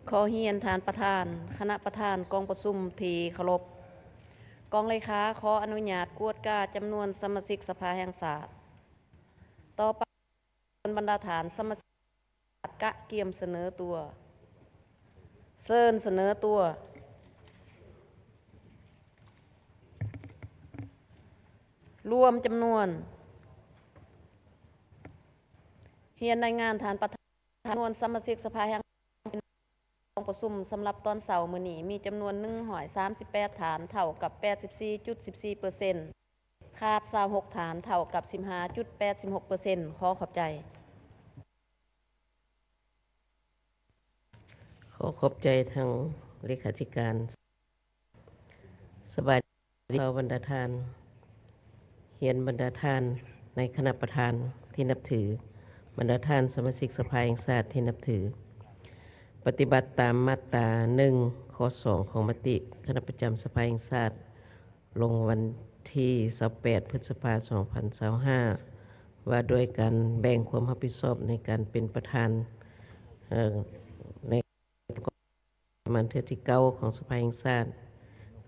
ຂໍຮຽນທ່ານປະທານ, ຄະນະປະທານກອງປະຊຸມທີ່ເຄົາລົບ, ກອງເລຂາຂໍອະນຸຍາດກວດກາຈຳນວນສະມາຊິກສະພາແຫ່ງຊາດ. ຕໍ່ໄປ ເຊີນບັນດາທ່ານສະມາຊິກກະກຽມສະເໜີຕົວ. ເຊີນສະເໜີຕົວ. ລວມຈຳນວນ. ຮຽນລາຍງານທ່ານປະທານ, ຈຳນວນສະມາຊິກສະພາແຫ່ງ ກອງປະຊຸມສຳລັບຕອນເຊົ້າມື້ນີ້ມີຈຳນວນໜຶ່ງຮ້ອຍສາມສິບແປດທ່ານ, ເທົ່າກັບແປດສິບສີ່ຈຸດສິບສີ່ເປີເຊັນ, ຂາດຊາວຫົກທ່ານ, ເທົ່າກັບສິບຫ້າຈຸດແປດສິບຫົກເປີເຊັນ. ຂໍຂອບໃຈ. ຂໍຂອບໃຈທາງເລຂາທິການ. ສະບາຍດີບັນດາທ່ານ, ຮຽນບັນດາທ່ານໃນຄະນະປະທານທີ່ນັບຖື, ບັນດາທ່ານສະມາຊິກສະພາແຫ່ງຊາດທີ່ນັບຖື. ປະຕິບັດຕາມມາດຕາໜຶ່ງ ຂໍ້ສອງ ຂອງມະຕິຄະນະປະຈຳສະພາແຫ່ງຊາດ ລົງວັນທີຊາວແປດ ພຶດສະພາ ສອງພັນຊາວຫ້າ ວ່າດ້ວຍການແບ່ງຄວາມຮັບຜິດຊອບໃນການເປັນປະທານ ເອີ ໃນ ສະມັນເທື່ອທີເກົ້າຂອງສະພາແຫ່ງຊາດ.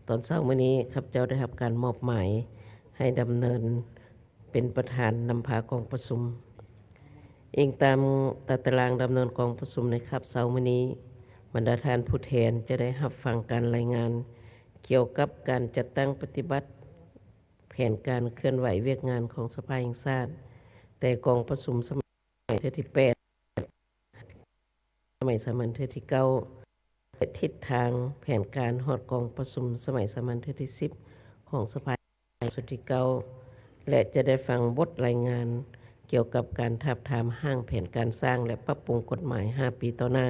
ຕອນເຊົ້າມື້ນີ້ ຂ້າພະເຈົ້າໄດ້ຮັບການມອບໝາຍໃຫ້ດຳເນີນເປັນປະທານນຳພາກອງປະຊຸມ. ອີງຕາມຕາຕະລາງດຳເນີນກອງປະຊຸມໃນຄາບເຊົ້າມື້ນີ້, ບັນດາທ່ານຜູ້ແທນຈະໄດ້ຮັບຟັງການລາຍງານກ່ຽວກັບການຈັດຕັ້ງປະຕິບັດແຜນການເຄື່ອນໄຫວວຽກງານຂອງສະພາແຫ່ງຊາດ ແຕ່ກອງປະຊຸມສະໄໝ ສະໄໝເທື່ອທີແປດ, ສະໄໝສາມັນເທື່ອທີເກົ້າ ແລະ ທິດທາງແຜນການຮອດກອງປະຊຸມສະໄໝສາມັນເທື່ອທີສິບຂອງສະພາແຫ່ງຊາດຊຸດທີເກົ້າ ແລະ ຈະໄດ້ຟັງບົດລາຍງານກ່ຽວກັບການທາບທາມຮ່າງແຜນການສ້າງ ແລະ ປັບປຸງກົດໝາຍຫ້າປີຕໍ່ໜ້າ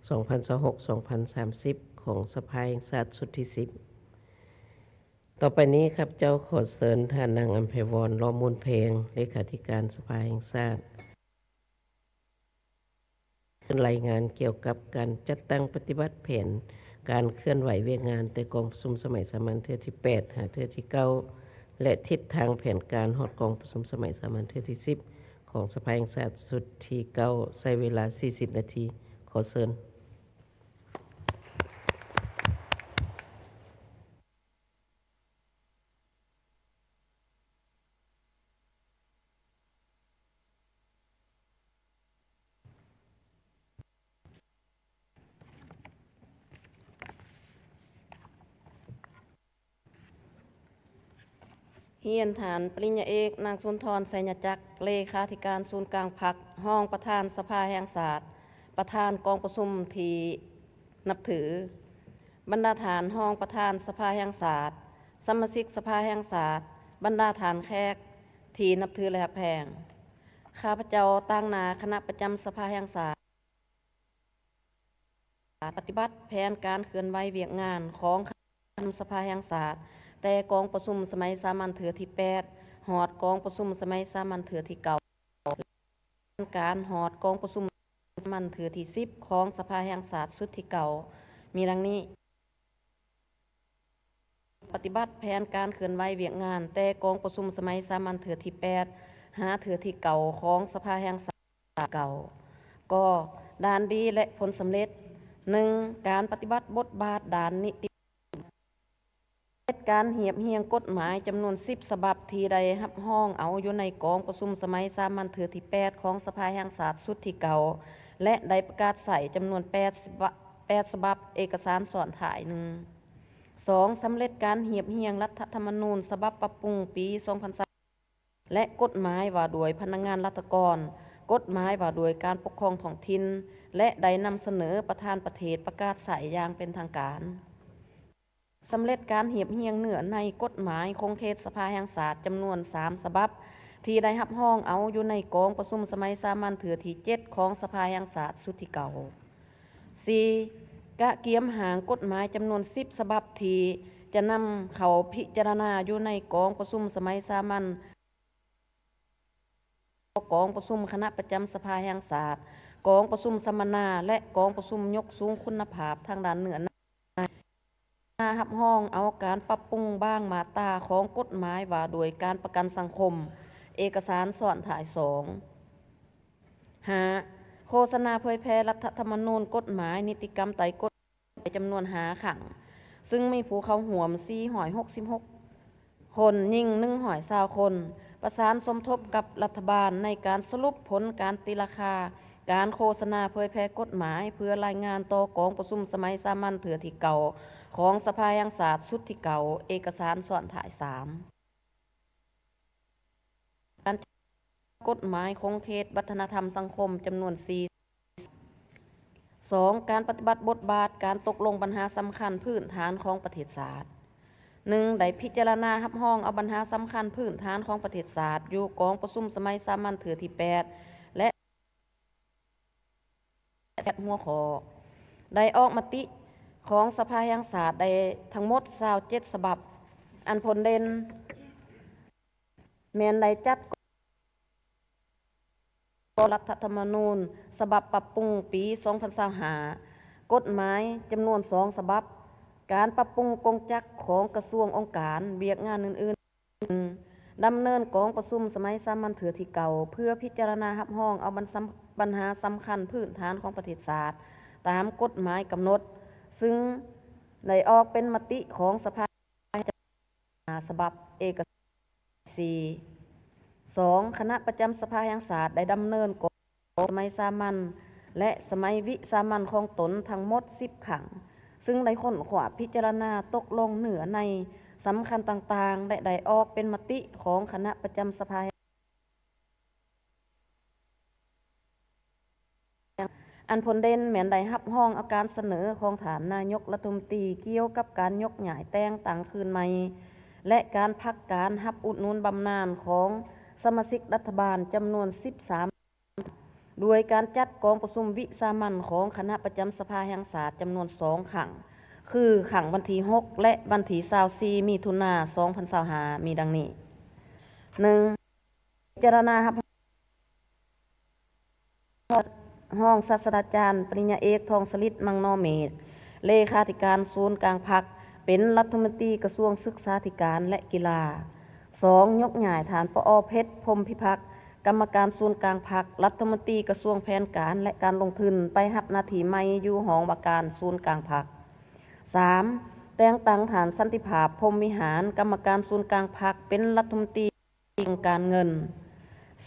ສອງພັນຊາວຫົກ ສອງພັນສາມສິບ ຂອງສະພາແຫ່ງຊາດຊຸດທີສິບ. ຕໍ່ໄປນີ້ ຂ້າພະເຈົ້າຂໍເຊີນທ່ານນາງ ອຳໄພວອນ ຫຼໍ່ມູນແພງ ເລຂາທິການສະພາແຫ່ງຊາດ ລາຍງານກ່ຽວກັບການຈັດຕັ້ງປະຕິບັດແຜນການເຄື່ອນໄຫວວຽກງານແຕ່ກອງປະຊຸມສະໄໝສາມັນເທື່ອທີແປດ ຫາເທື່ອທີເກົ້າ ແລະ ທິດທາງແຜນການຮອດກອງປະຊຸມສະໄໝສາມັນເທື່ອທີສິບຂອງສະພາແຫ່ງຊາດຊຸດທີເກົ້າ ໃຊ້ເວລາສີ່ສິບນາທີ. ຂໍເຊີນ. ຮຽນທ່ານປະລິນຍາເອກ ນາງ ສຸນທອນ ໄຊຍະຈັກ, ເລຂາທິການສູນກາງພັກ, ຮອງປະທານສະພາແຫ່ງຊາດ, ປະທານກອງປະຊຸມທີ່ນັບຖື, ບັນດາທ່ານຮອງປະທານສະພາແຫ່ງຊາດ, ສະມາຊິກສະພາແຫ່ງຊາດ, ບັນດາທ່ານແຂກທີ່ນັບຖື ແລະ ຮັກແພງ. ຂ້າພະເຈົ້າຕາງໜ້າຄະນະປະຈຳສະພາແຫ່ງຊາດ ປະຕິບັດແຜນການເຄື່ອນໄຫວວຽກງານຂອງຄະນະສະພາແຫ່ງຊາດ ແຕ່ກອງປະຊຸມສະໄໝສາມັນເທື່ອທີແປດ ຮອດກອງປະຊຸມສະໄໝສາມັນເທື່ອທີເກົ້າ ແລະ ການຮອດກອງປະຊຸມສະໄໝສາມັນເທື່ອທີສິບຂອງສະພາແຫ່ງຊາດຊຸດທີເກົ້າ ມີດັ່ງນີ້. ປະຕິບັດແຜນການເຄື່ອນໄຫວວຽກງານແຕ່ກອງປະຊຸມສະໄໝສາມັນເທື່ອທີແປດ ຫາເທື່ອທີເກົ້າຂອງສະພາແຫ່ງຊາດເກົ່າ. ກ. ດ້ານດີ ແລະ ຜົນສຳເລັດ. ໜຶ່ງ. ການປະຕິບັດບົດບາດດ້ານນິຕິ ເຮັດການຮຽບຮຽງກົດໝາຍຈຳນວນສິບສະບັບທີ່ໄດ້ຮັບຮອງເອົາຢູ່ໃນກອງປະຊຸມສະໄໝສາມັນເທື່ອທີແປດຂອງສະພາແຫ່ງຊາດຊຸດທີເກົ້າ ແລະ ໄດ້ປະກາດໃຊ້ຈຳນວນແປດສະບັບ ແປດສະບັບ, ເອກະສານຊ້ອນທ້າຍໜຶ່ງ. ສອງ. ສຳເລັດການຮຽບຮຽງລັດຖະທຳມະນູນສະບັບປັບປຸງປີສອງພັນຊາວ ແລະ ກົດໝາຍວ່າດ້ວຍພະນັກງານລັດຖະກອນ, ກົດໝາຍວ່າດ້ວຍການປົກຄອງທ້ອງຖິ່ນ ແລະ ໄດ້ນຳສະເໜີປະທານປະເທດປະກາດໃຊ້ຢ່າງເປັນທາງການ. ສຳເລັດການຮຽບຮຽງເນື້ອໃນກົດໝາຍຂົງເຂດສະພາແຫ່ງຊາດຈຳນວນສາມສະບັບ ທີ່ໄດ້ຮັບຮອງເອົາຢູ່ໃນກອງປະຊຸມສະໄໝສາມັນເທື່ອທີເຈັດຂອງສະພາແຫ່ງຊາດຊຸດທີເກົ້າ. ສີ່. ກະກຽມຮ່າງກົດໝາຍຈຳນວນສິບສະບັບທີ່ຈະນຳເຂົ້າພິຈາລະນາຢູ່ໃນກອງປະຊຸມສະໄໝສາມັນ ກອງປະຊຸມຄະນະປະຈຳສະພາແຫ່ງຊາດ, ກອງປະຊຸມສຳມະນາ ແລະ ກອງປະຊຸມຍົກສູງຄຸນນະພາບທາງດ້ານເນື້ອໃນ ຮັບຮອງເອົາການປັບປຸງບາງມາດຕາຂອງກົດໝາຍວ່າດ້ວຍການປະກັນສັງຄົມ, ເອກະສານຊ້ອນທ້າຍສອງ. ຫ້າ. ໂຄສະນາເຜີຍແຜ່ລັດຖະທຳມະນູນ, ກົດໝາຍ, ນິຕິກຳໄຕກົດໝາຍ ຈຳນວນຫ້າຄັ້ງ, ຊຶ່ງມີຜູ້ເຂົ້າຮ່ວມສີ່ຮ້ອຍຫົກສິບຫົກຄົນ, ຍິງໜຶ່ງຮ້ອຍຊາວຄົນ, ປະສານສົມທົບກັບລັດຖະບານໃນການສະຫຼຸບຜົນການຕີລາຄາການໂຄສະນາເຜີຍແຜ່ກົດໝາຍ ເພື່ອລາຍງານຕໍ່ກອງປະຊຸມສະໄໝສາມັນເທື່ອທີເກົ້າຂອງສະພາແຫ່ງຊາດຊຸດທີເກົ້າ, ເອກະສານຊ້ອນທ້າຍສາມ. ການຈັດກົດໝາຍຂົງເຂດວັດທະນະທຳສັງຄົມຈຳນວນສີ່. ສອງ, ການປະຕິບັດບົດບາດການຕົກລົງບັນຫາສຳຄັນພື້ນຖານຂອງປະເທດຊາດ. ໜຶ່ງ, ໄດ້ພິຈາລະນາຮັບຮອງເອົາບັນຫາສຳຄັນພື້ນຖານຂອງປະເທດຊາດ ຢູ່ກອງປະຊຸມສະໄໝສາມັນເທື່ອທີແປດ ແລະ ແປດຫົວຂໍ້. ໄດ້ອອກມະຕິຂອງສະພາແຫ່ງຊາດໄດ້ທັງໝົດຊາວເຈັດສະບັບ. ອັນຜົນເດັ່ນແມ່ນໄດ້ຈັດ ລັດຖະທຳມະນູນສະບັບປັບປຸງປີສອງພັນຊາວຫ້າ, ກົດໝາຍຈຳນວນສອງສະບັບ, ການປັບປຸງກົງຈັກຂອງກະຊວງ, ອົງການ, ວຽກງານອື່ນໆ, ດຳເນີນກອງປະຊຸມສະໄໝສາມັນເທື່ອທີເກົ້າ ເພື່ອພິຈາລະນາຮັບຮອງເອົາບັນສຳ ບັນຫາສຳຄັນພື້ນຖານຂອງປະເທດຊາດ ຕາມກົດໝາຍກຳນົດ, ຊຶ່ງໄດ້ອອກເປັນມະຕິຂອງສະພາ ສະບັບເອກະສານສີ່. ສອງ, ຄະນະປະຈຳສະພາແຫ່ງຊາດໄດ້ດຳເນີນກອງສະໄໝສາມັນ ແລະ ສະໄໝວິສາມັນຂອງຕົນທັງໝົດສິບຄັ້ງ, ຊຶ່ງໄດ້ຄົ້ນຄວ້າ, ພິຈາລະນາ, ຕົກລົງເນື້ອໃນສຳຄັນຕ່າງໆ ແລະ ໄດ້ອອກເປັນມະຕິຂອງຄະນະປະຈຳສະພາແຫ່ງ ອັນຜົນເດັ່ນແມ່ນໄດ້ຮັບຮອງເອົາການສະເໜີຂອງທ່ານນາຍົກລັດຖະມົນຕີກ່ຽວກັບການຍົກຍ້າຍແຕ່ງຕັ້ງຄືນໃໝ່ ແລະ ການພັກການຮັບອຸດໜູນບຳນານຂອງສະມາຊິກລັດຖະບານຈຳນວນສິບສາມ ໂດຍການຈັດກອງປະຊຸມວິສາມັນຂອງຄະນະປະຈຳສະພາແຫ່ງຊາດຈຳນວນສອງຄັ້ງ ຄືຄັ້ງວັນທີຫົກ ແລະ ວັນທີຊາວສີ່ ມິຖຸນາ ສອງພັນຊາວຫ້າ ມີດັ່ງນີ້. ໜຶ່ງ, ພິຈາລະນາຮັບຮອງ ຮອງສາດສະດາຈານປະລິນຍາເອກ ທອງສະລິດ ມັງນໍເມດ ເລຂາທິການສູນກາງພັກ ເປັນລັດຖະມົນຕີກະຊວງສຶກສາທິການ ແລະ ກິລາ. ສອງ, ຍົກຍ້າຍທ່ານ ປອ ເພັດ ພົມພິພັກ ກຳມະການສູນກາງພັກ, ລັດຖະມົນຕີກະຊວງແຜນການ ແລະ ການລົງທຶນ ໄປຮັບໜ້າທີ່ໃໝ່ຢູ່ຫ້ອງວ່າການສູນກາງພັກ. ສາມ, ແຕ່ງຕັ້ງທ່ານ ສັນຕິພາບ ພົມວິຫານ ກຳມະການສູນກາງພັກ ເປັນລັດຖະມົນຕີ ການເງິນ.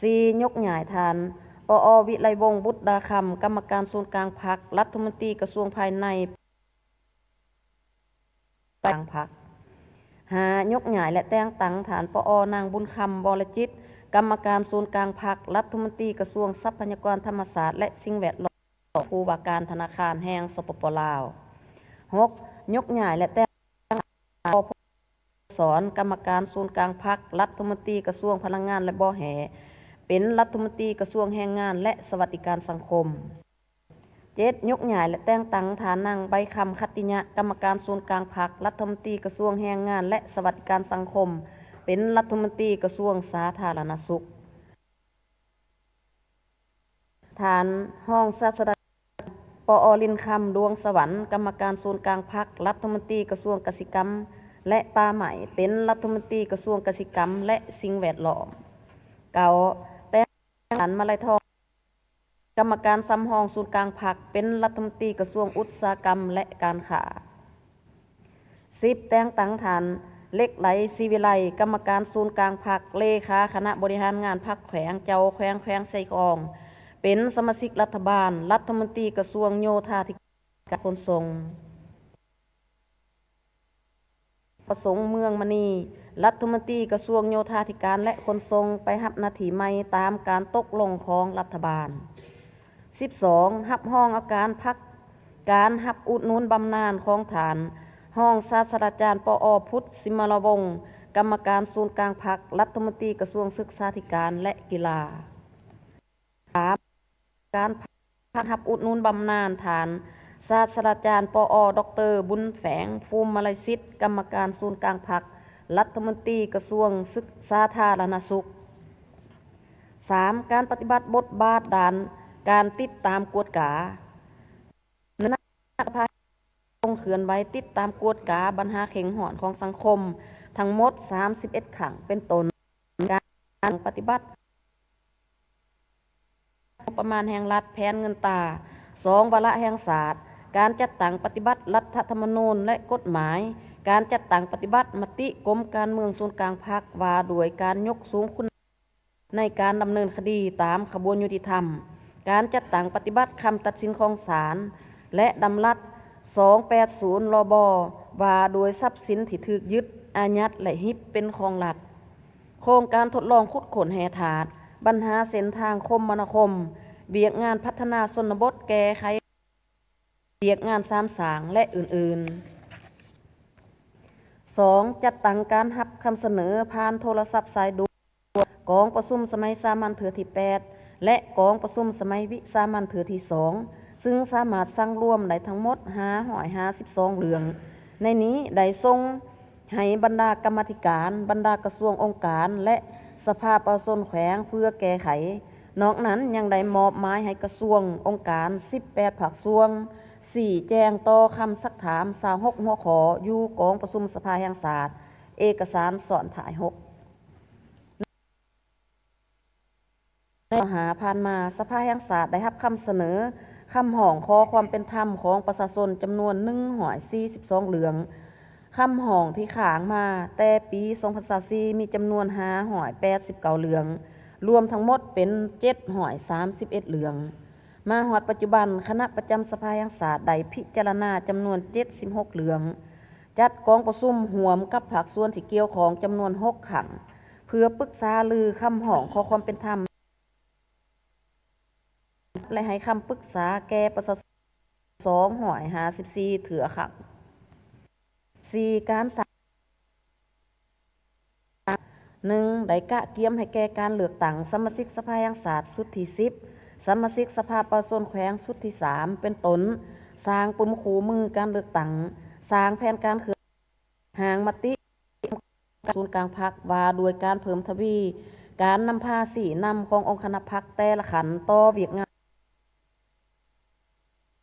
ສີ່, ຍົກຍ້າຍທ່ານ ປອ ວິໄລວົງ ບຸດດາຄຳ ກຳມະການສູນກາງພັກ, ລັດຖະມົນຕີກະຊວງພາຍໃນ ກາງພັກ. ຫ້າ, ຍົກຍ້າຍ ແລະ ແຕ່ງຕັ້ງທ່ານ ປອ ນາງ ບຸນຄຳ ວໍລະຈິດ ກຳມະການສູນກາງພັກ, ລັດຖະມົນຕີກະຊວງຊັບພະຍາກອນທຳມະຊາດ ແລະ ສິ່ງແວດລ້ອມ ຜູ້ວ່າການທະນາຄານແຫ່ງ ສປປ ລາວ. ຫົກ, ຍົກຍ້າຍ ແລະ ແຕ່ງຕັ້ງ ສອນ ກຳມະການສູນກາງພັກ, ລັດຖະມົນຕີກະຊວງພະລັງງານ ແລະ ບໍ່ແຮ່ ເປັນລັດຖະມົນຕີກະຊວງແຮງງານ ແລະ ສະຫວັດດີການສັງຄົມ. ເຈັດ, ຍົກຍ້າຍ ແລະ ແຕ່ງຕັ້ງທ່ານນາງ ໃບຄຳ ຂັດຕິຍະ ກຳມະການສູນກາງພັກ, ລັດຖະມົນຕີກະຊວງແຮງງານ ແລະ ສະຫວັດດີການສັງຄົມ ເປັນລັດຖະມົນຕີກະຊວງສາທາລະນະສຸກ. ທ່ານຮອງສາດສະດາຈານ ປອ ລິນຄຳ ດວງສະຫວັນ ກຳມະການສູນກາງພັກ, ລັດຖະມົນຕີກະຊວງກະສິກຳ ແລະ ປ່າໄມ້ ເປັນລັດຖະມົນຕີກະຊວງກະສິກຳ ແລະ ສິ່ງແວດລ້ອມ. ເກົ້າ, ແຕ່ງຕັ້ງທ່ານ ມາໄລທອງ ກຳມະການສຳຮອງສູນກາງພັກ ເປັນລັດຖະມົນຕີກະຊວງອຸດສາຫະກຳ ແລະ ການຄ້າ. ສິບ, ແຕ່ງຕັ້ງທ່ານ ເຫຼັກໄຫຼ ສີວິໄລ ກຳມະການສູນກາງພັກ, ເລຂາຄະນະບໍລິຫານງານພັກແຂວງ, ເຈົ້າແຂວງແຂວງໄຊທອງ ເປັນສະມາຊິກລັດຖະບານ, ລັດຖະມົນຕີກະຊວງໂຍທາທິການ ແລະ ຂົນສົ່ງ. ປະສົງ ເມືອງມະນີ ລັດຖະມົນຕີກະຊວງໂຍທາທິການ ແລະ ຂົນສົ່ງ ໄປຮັບໜ້າທີ່ໃໝ່ຕາມການຕົກລົງຂອງລັດຖະບານ. ສິບສອງ, ຮັບຮອງເອົາການພັກການຮັບອຸດໜູນບຳນານຂອງທ່ານ ຮອງສາດສະດາຈານ ປອ ພຸດ ສິມມະລາວົງ ກຳມະການສູນກາງພັກ, ລັດຖະມົນຕີກະຊວງສຶກສາທິການ ແລະ ກິລາ. ສາມ, ການພັກການຮັບອຸດໜູນບຳນານທ່ານ ສາດສະດາຈານ ປອ ດອກເຕີ ບຸນແຝງ ພູມມະໄລສິດ ກຳມະການສູນກາງພັກ, ລັດຖະມົນຕີກະຊວງສຶກສາທາລະນະສຸກ. ສາມ, ການປະຕິບັດບົດບາດດ້ານການຕິດຕາມກວດກາ. ຄະນະສະພາ ລົງເຄື່ອນໄຫວຕິດຕາມກວດກາບັນຫາເຄັ່ງຮ້ອນຂອງສັງຄົມທັງໝົດສາມສິບເອັດຄັ້ງ ເປັນຕົ້ນ ການປະຕິບັດ ປະມານແຫ່ງລັດ, ແຜນເງິນຕາ, ສອງ ວາລະແຫ່ງຊາດ, ການຈັດຕັ້ງປະຕິບັດລັດຖະທຳມະນູນ ແລະ ກົດໝາຍ, ການຈັດຕັ້ງປະຕິບັດມະຕິກົມການເມືອງສູນກາງພັກ ວ່າດ້ວຍການຍົກສູງຄຸນ ໃນການດຳເນີນຄະດີຕາມຂະບວນຍຸຕິທຳ, ການຈັດຕັ້ງປະຕິບັດຄຳຕັດສິນຂອງສານ ແລະ ດຳລັດສອງແປດສູນ ລບ ວ່າດ້ວຍຊັບສິນທີ່ຖືກຍຶດ, ອາຍັດ ແລະ ຮິບເປັນຂອງລັດ, ໂຄງການທົດລອງຂຸດຄົ້ນແຮ່ທາດ, ບັນຫາເສັ້ນທາງຄົມມະນາຄົມ, ວຽກງານພັດທະນາຊົນນະບົດແກ້ໄຂ ວຽກງານສາມສ້າງ ແລະ ອື່ນໆ. ສອງ ຈັດຕັ້ງການຮັບຄຳສະເໜີຜ່ານໂທລະສັບສາຍດ່ວນ ກອງປະຊຸມສະໄໝສາມັນເທື່ອທີແປດ ແລະ ກອງປະຊຸມສະໄໝວິສາມັນເທື່ອທີສອງ ຊຶ່ງສາມາດສັງລວມໄດ້ທັງໝົດຫ້າຮ້ອຍຫ້າສິບສອງເລື່ອງ. ໃນນີ້ໄດ້ສົ່ງ ໃຫ້ບັນດາກຳມາທິການ, ບັນດາກະຊວງ, ອົງການ ແລະ ສະພາປະຊາຊົນແຂວງເພື່ອແກ້ໄຂ. ນອກນັ້ນຍັງໄດ້ມອບໝາຍໃຫ້ກະຊວງ, ອົງການ ສິບແປດພາກສ່ວນ ຊີ້ແຈງຕໍ່ຄຳຊັກຖາມ ຊາວຫົກຫົວຂໍ້ ຢູ່ກອງປະຊຸມສະພາແຫ່ງຊາດ, ເອກະສານຊ້ອນທ້າຍຫົກ. ໃນປີຫ້າຜ່ານມາ, ສະພາແຫ່ງຊາດໄດ້ຮັບຄຳສະເໜີຄຳຮ້ອງຂໍຄວາມເປັນທຳຂອງປະຊາຊົນຈຳນວນໜຶ່ງຮ້ອຍສີ່ສິບສອງເລື່ອງ. ຄຳຮ້ອງທີ່ຄ້າງມາແຕ່ປີສອງພັນຊາວສີ່ ມີຈຳນວນຫ້າຮ້ອຍແປດສິບເກົ້າເລື່ອງ, ລວມທັງໝົດເປັນເຈັດຮ້ອຍສາມສິບເອັດເລື່ອງ. ມາຮອດປັດຈຸບັນ, ຄະນະປະຈຳສະພາແຫ່ງຊາດໄດ້ພິຈາລະນາຈຳນວນເຈັດສິບຫົກເລື່ອງ, ຈັດກອງປະຊຸມຮ່ວມກັບພາກສ່ວນທີ່ກ່ຽວຂ້ອງຈຳນວນຫົກຄັ້ງ ເພື່ອປຶກສາຫາລືຄຳຮ້ອງຂໍຄວາມເປັນທຳ ແລະ ໃຫ້ຄຳປຶກສາແກ່ປະຊາຊົນສອງຮ້ອຍຫ້າສິບສີ່ເທື່ອຄັ້ງ. ສີ່ ການສ້າງ ໜຶ່ງ ໄດ້ກະກຽມໃຫ້ແກ່ການເລືອກຕັ້ງສະມາຊິກສະພາແຫ່ງຊາດຊຸດທີສິບ, ສະມາຊິກສະພາປະຊາຊົນແຂວງຊຸດທີສາມ ເປັນຕົ້ນ ສ້າງປຶ້ມຄູ່ມືການເລືອກຕັ້ງ, ສ້າງແຜນການເຄື່ອນ ຮ່າງມະຕິສູນກາງພັກວ່າດ້ວຍການເພີ່ມທະວີການນຳພາຊີ້ນຳຂອງອົງຄະນະພັກແຕ່ລະຂັ້ນຕໍ່ວຽກງານ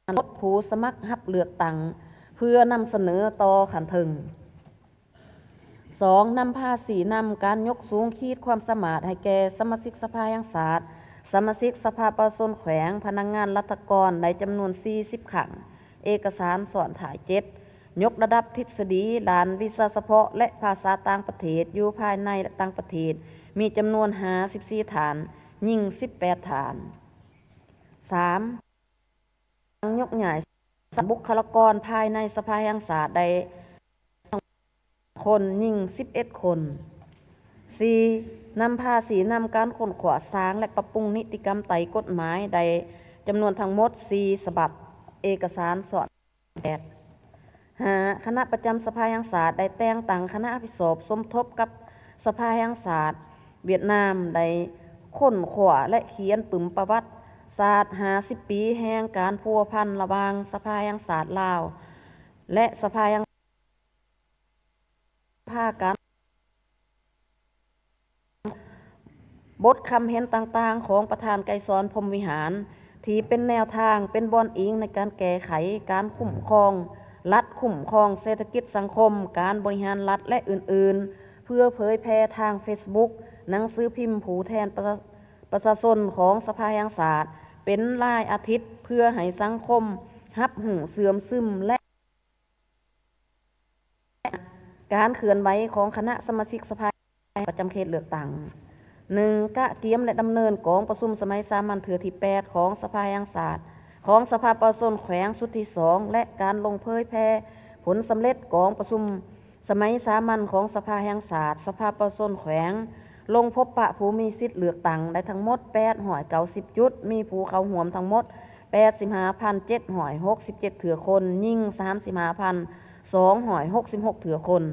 ກຳນົດຜູ້ສະໝັກຮັບເລືອກຕັ້ງເພື່ອນຳສະເໜີຕໍ່ຂັ້ນເທິງ. ສອງ ນຳພາຊີ້ນຳການຍົກສູງຂີດຄວາມສາມາດໃຫ້ແກ່ສະມາຊິກສະພາແຫ່ງຊາດ, ສະມາຊິກສະພາປະຊາຊົນແຂວງ, ພະນັກງານລັດຖະກອນ ໄດ້ຈຳນວນສີ່ສິບຄັ້ງ, ເອກະສານຊ້ອນທ້າຍເຈັດ. ຍົກລະດັບທິດສະດີດ້ານວິຊາສະເພາະ ແລະ ພາສາຕ່າງປະເທດຢູ່ພາຍໃນ ແລະ ຕ່າງປະເທດ ມີຈຳນວນຫ້າສິບສີ່ທ່ານ, ຍິງສິບແປດທ່ານ. ສາມ ການຍົກຍ້າຍຊັ້ນບຸກຄະລາກອນພາຍໃນສະພາແຫ່ງຊາດໄດ້ ຄົນ, ຍິງສິບເອັດຄົນ. ສີ່ ນຳພາຊີ້ນຳການຄົ້ນຄວ້າສ້າງ ແລະ ປັບປຸງນິຕິກຳໄຕ້ກົດໝາຍໄດ້ຈຳນວນທັງໝົດສີ່ສະບັບ, ເອກະສານຊ້ອນແປດ. ຫ້າ ຄະນະປະຈຳສະພາແຫ່ງຊາດໄດ້ແຕ່ງຕັ້ງຄະນະຮັບຜິດຊອບສົມທົບກັບສະພາແຫ່ງຊາດຫວຽດນາມ ໄດ້ຄົ້ນຄວ້າ ແລະ ຂຽນປຶ້ມປະຫວັດສາດຫ້າສິບປີແຫ່ງການພົວພັນລະຫວ່າງສະພາແຫ່ງຊາດລາວ ແລະ ສະພາແຫ່ງ ພາກັນ ບົດຄຳເຫັນຕ່າງໆຂອງປະທານໄກສອນ ພົມວິຫານ ທີ່ເປັນແນວທາງ, ເປັນບ່ອນອີງໃນການແກ້ໄຂ, ການຄຸ້ມຄອງລັດ, ຄຸ້ມຄອງເສດຖະກິດສັງຄົມ, ການບໍລິຫານລັດ ແລະ ອື່ນໆ ເພື່ອເຜີຍແຜ່ທາງເຟສບຸກ, ໜັງສືພິມຜູ້ແທນປະຊາ ປະຊາຊົນຂອງສະພາແຫ່ງຊາດ ເປັນລາຍອາທິດ ເພື່ອໃຫ້ສັງຄົມຮັບຮູ້ເຊື່ອມຊຶມ ແລະ ການເຄື່ອນໄຫວຂອງຄະນະສະມາຊິກສະພາປະຈຳເຂດເລືອກຕັ້ງ. ໜຶ່ງ ກະກຽມ ແລະ ດຳເນີນກອງປະຊຸມສະໄໝສາມັນເທື່ອທີແປດຂອງສະພາແຫ່ງຊາດ ຂອງສະພາປະຊາຊົນແຂວງຊຸດທີສອງ ແລະ ການລົງເຜີຍແຜ່ຜົນສຳເລັດກອງປະຊຸມສະໄໝສາມັນຂອງສະພາແຫ່ງຊາດ ສະພາປະຊາຊົນແຂວງ ລົງພົບປະຜູ້ມີສິດເລືອກຕັ້ງໄດ້ທັງໝົດແປດຮ້ອຍເກົ້າສິບຈຸດ, ມີຜູ້ເຂົ້າຮ່ວມທັງໝົດແປດສິບຫ້າພັນເຈັດຮ້ອຍຫົກສິບເຈັດເທື່ອຄົນ, ຍິງສາມສິບຫ້າພັນສອງຮ້ອຍຫົກສິບຫົກເທື່ອຄົນ.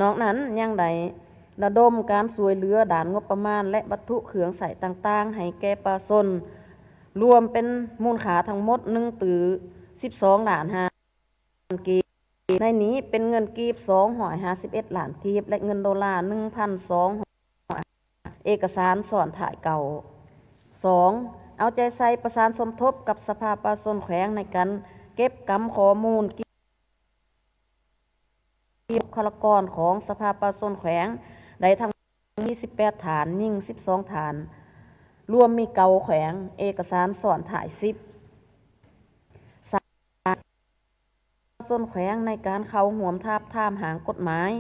ນອກນັ້ນຍັງໄດ້ລະດົມການຊ່ວຍເຫຼືອດ້ານງົບປະມານ ແລະ ວັດຖຸເຄື່ອງໃຊ້ຕ່າງໆ ໃຫ້ແກ່ປະຊາຊົນ ລວມເປັນມູນຄ່າທັງໝົດໜຶ່ງຕື້ສິບສອງລ້ານຫ້າ ລ້ານກີບ, ໃນນີ້ເປັນເງິນກີບສອງຮ້ອຍຫ້າສິບເອັດລ້ານກີບ ແລະ ເງິນໂດລາໜຶ່ງພັນສອງຮ້ອຍ ເອກະສານຊ້ອນທ້າຍເກົ່າ. ສອງ ເອົາໃຈໃສ່ປະສານສົມທົບກັບສະພາປະຊາຊົນແຂວງໃນການເກັບກຳຂໍ້ມູນບຸກຄະລາກອນຂອງສະພາປະຊາຊົນແຂວງໄດ້ທັງ ມີສິບແປດທ່ານ, ຍິງສິບສອງທ່ານ. ລວມມີເກົ້າແຂວງ, ເອກະສານຊ້ອນທ້າຍສິບ. ສາມ ປະຊາຊົນແຂວງໃນການເຂົ້າຮ່ວມທາບທາມຮ່າງກົດໝາຍ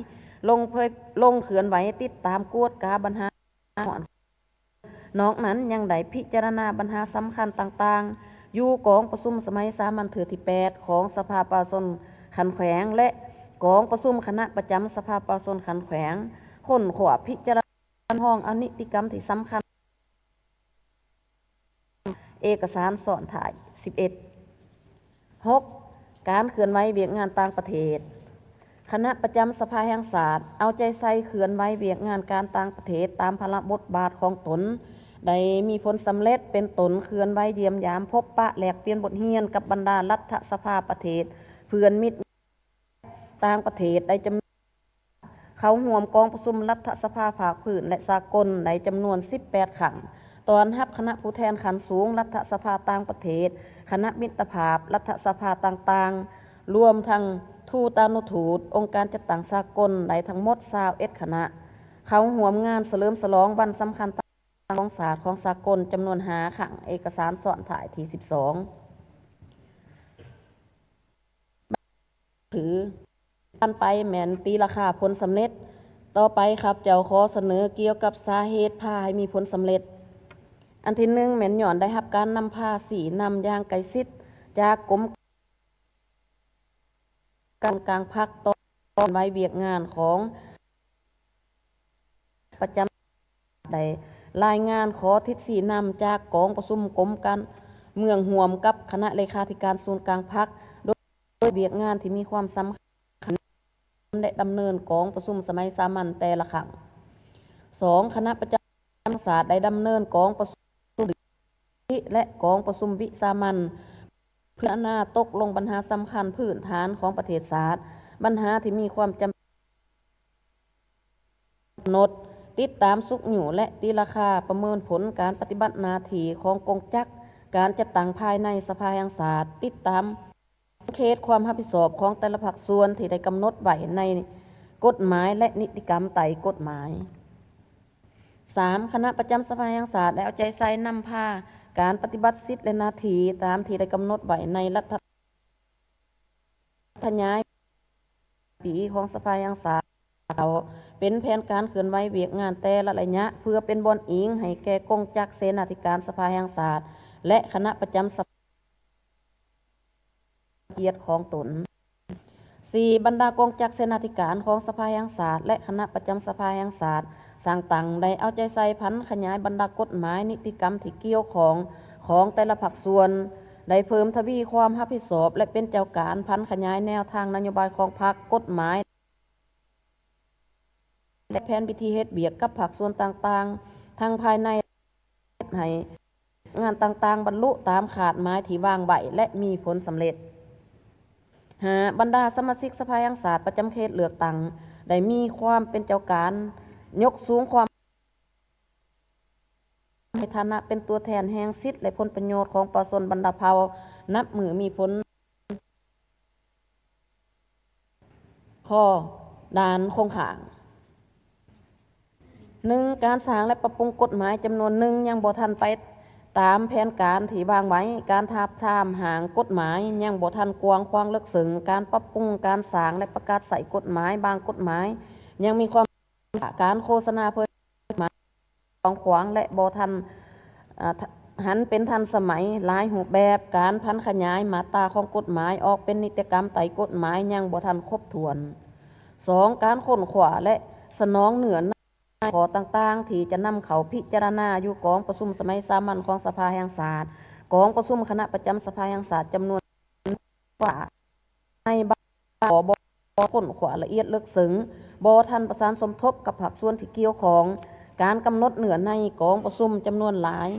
ລົງເຜີຍ ລົງເຄື່ອນໄຫວຕິດຕາມກວດກາບັນຫາ. ນອກນັ້ນຍັງໄດ້ພິຈາລະນາບັນຫາສຳຄັນຕ່າງໆ ຢູ່ກອງປະຊຸມສະໄໝສາມັນເທື່ອທີແປດຂອງສະພາປະຊາຊົນຂັ້ນແຂວງ ແລະ ກອງປະຊຸມຄະນະປະຈຳສະພາປະຊາຊົນຂັ້ນແຂວງ, ຄົ້ນຄວ້າພິຈາລະນາ ຮັບຮອງເອົານິຕິກຳທີ່ສຳຄັນ. ເອກະສານຊ້ອນທ້າຍສິບເອັດ. ຫົກ ການເຄື່ອນໄຫວວຽກງານຕ່າງປະເທດ. ຄະນະປະຈຳສະພາແຫ່ງຊາດ ເອົາໃຈໃສ່ເຄື່ອນໄຫວວຽກງານການຕ່າງປະເທດຕາມພາລະບົດບາດຂອງຕົນ ໄດ້ມີຜົນສຳເລັດ ເປັນຕົ້ນເຄື່ອນໄຫວຢ້ຽມຢາມ, ພົບປະ, ແລກປ່ຽນບົດຮຽນກັບບັນດາລັດຖະສະພາປະເທດເພື່ອນມິດ ຕ່າງປະເທດໄດ້ຈຳນວນ ເຂົ້າຮ່ວມກອງປະຊຸມລັດຖະສະພາພາກພື້ນ ແລະ ສາກົນໄດ້ຈຳນວນສິບແປດຄັ້ງ, ຕ້ອນຮັບຄະນະຜູ້ແທນຂັ້ນສູງລັດຖະສະພາຕ່າງປະເທດ, ຄະນະມິດຕະພາບລັດຖະສະພາຕ່າງໆ, ລວມທັງທູຕານຸທູດ, ອົງການຈັດຕັ້ງສາກົນໄດ້ທັງໝົດຊາວເອັດຄະນະ, ເຂົ້າຮ່ວມງານສະເຫຼີມສະຫຼອງວັນສຳຄັນຕ່າງໆຂອງຊາດຂອງສາກົນຈຳນວນຫ້າຄັ້ງ, ເອກະສານຊ້ອນທ້າຍທີສິບສອງ. ຖື ຜ່ານໄປແມ່ນຕີລາຄາຜົນສຳເລັດ. ຕໍ່ໄປຂ້າພະເຈົ້າຂໍສະເໜີກ່ຽວກັບສາເຫດພາໃຫ້ມີຜົນສຳເລັດ. ອັນທີໜຶ່ງ ແມ່ນຍ້ອນໄດ້ຮັບການນຳພາຊີ້ນຳຢ່າງໃກ້ຊິດຈາກກົມການກາງພັກ ຕອນໄວວຽກງານຂອງ ປະຈຳ ໄດ້ລາຍງານຂໍທິດຊີ້ນຳຈາກກອງປະຊຸມກົມການເມືອງຮ່ວມກັບຄະນະເລຂາທິການສູນກາງພັກ ໂດຍວຽກງານທີ່ມີຄວາມສຳຄັນ ແລະ ດຳເນີນກອງປະຊຸມສະໄໝສາມັນແຕ່ລະຄັ້ງ. ສອງ ຄະນະປະຈຳ ສາດໄດ້ດຳເນີນກອງປະຊຸມ ແລະ ກອງປະຊຸມວິສາມັນ ເພື່ອນາຕົກລົງບັນຫາສຳຄັນພື້ນຖານຂອງປະເທດຊາດ, ບັນຫາທີ່ມີຄວາມຈຳເປັນກຳນົດ, ຕິດຕາມຊຸກຍູ້ ແລະ ຕີລາຄາປະເມີນຜົນການປະຕິບັດໜ້າທີ່ຂອງກົງຈັກການຈັດຕັ້ງພາຍໃນສະພາແຫ່ງຊາດ, ຕິດຕາມ ເຂດຄວາມຮັບຜິດຊອບຂອງແຕ່ລະພາກສ່ວນທີ່ໄດ້ກຳນົດໄວ້ໃນກົດໝາຍ ແລະ ນິຕິກຳໃຕ້ກົດໝາຍ. ສາມ ຄະນະປະຈຳສະພາແຫ່ງຊາດໄດ້ເອົາໃຈໃສ່ນຳພາການປະຕິບັດສິດ ແລະ ໜ້າທີ່ຕາມທີ່ໄດ້ກຳນົດໄວ້ໃນລັດຖະ ຂະຫຍາຍປີຂອງສະພາແຫ່ງຊາດ ເປັນແຜນການເຄື່ອນໄຫວວຽກງານແຕ່ລະໄລຍະ ເພື່ອເປັນບ່ອນອີງໃຫ້ແກ່ກົງຈັກເສນາທິການສະພາແຫ່ງຊາດ ແລະ ຄະນະປະຈຳສະພາ ກຽດຂອງຕົນ. ສີ່ ບັນດາກົງຈັກເສນາທິການຂອງສະພາແຫ່ງຊາດ ແລະ ຄະນະປະຈຳສະພາແຫ່ງຊາດ ສ້າງຕັ້ງ ໄດ້ເອົາໃຈໃສ່ຜັນຂະຫຍາຍບັນດາກົດໝາຍນິຕິກຳທີ່ກ່ຽວຂ້ອງຂອງແຕ່ລະພາກສ່ວນ, ໄດ້ເພີ່ມທະວີຄວາມຮັບຜິດຊອບ ແລະ ເປັນເຈົ້າການຜັນຂະຫຍາຍແນວທາງນະໂຍບາຍຂອງພັກ, ກົດໝາຍ ແລະ ແຜນວິທີເຮັດວຽກກັບພາກສ່ວນຕ່າງໆ ທັງພາຍໃນ ເຮັດໃຫ້ງານຕ່າງໆບັນລຸຕາມຄາດໝາຍທີ່ວາງໄວ້ ແລະ ມີຜົນສຳເລັດ. ຫ້າ ບັນດາສະມາຊິກສະພາແຫ່ງຊາດປະຈຳເຂດເລືອກຕັ້ງ ໄດ້ມີຄວາມເປັນເຈົ້າການ, ຍົກສູງຄວາມ ໃນຖານະເປັນຕົວແທນແຫ່ງສິດ ແລະ ຜົນປະໂຫຍດຂອງປະຊາຊົນບັນດາເຜົ່າ ນັບມື້ມີຜົນ ຂໍ້ດ່ານຄົງຄ້າງ. ໜຶ່ງ ການສ້າງ ແລະ ປັບປຸງກົດໝາຍຈຳນວນໜຶ່ງຍັງບໍ່ທັນໄປຕາມແຜນການທີ່ວາງໄວ້, ການທາບທາມຮ່າງກົດໝາຍຍັງບໍ່ທັນກວ້າງຂວາງເລິກເຊິ່ງ, ການປັບປຸງ, ການສ້າງ ແລະ ປະກາດໃຊ້ກົດໝາຍບາງກົດໝາຍຍັງມີຄວາມ ການໂຄສະນາເຜີຍແຜ່ກົດໝາຍກວ້າງຂວາງ ແລະ ບໍ່ທັນ ອາ ຫັນເປັນທັນສະໄໝ, ຫຼາຍຮູບແບບການຜັນຂະຫຍາຍມາດຕາຂອງກົດໝາຍອອກເປັນນິຕິກຳໃຕ້ກົດໝາຍຍັງບໍ່ທັນຄົບຖ້ວນ. ສອງ ການຄົ້ນຄວ້າ ແລະ ສະໜອງເນື້ອໃນຂໍ້ຕ່າງໆ ທີ່ຈະນຳເຂົ້າພິຈາລະນາຢູ່ກອງປະຊຸມສະໄໝສາມັນຂອງສະພາແຫ່ງຊາດ, ກອງປະຊຸມຄະນະປະຈຳສະພາແຫ່ງຊາດຈຳນວນ ວ່າໃນບາງຂໍ້ບໍ່ຄົ້ນຄວ້າລະອຽດເລິກເຊິ່ງ, ບໍ່ທັນປະສານສົມທົບກັບພາກສ່ວນທີ່ກ່ຽວຂ້ອງ, ການກຳນົດເນື້ອໃນກອງປະຊຸມຈຳນວນຫຼາຍ,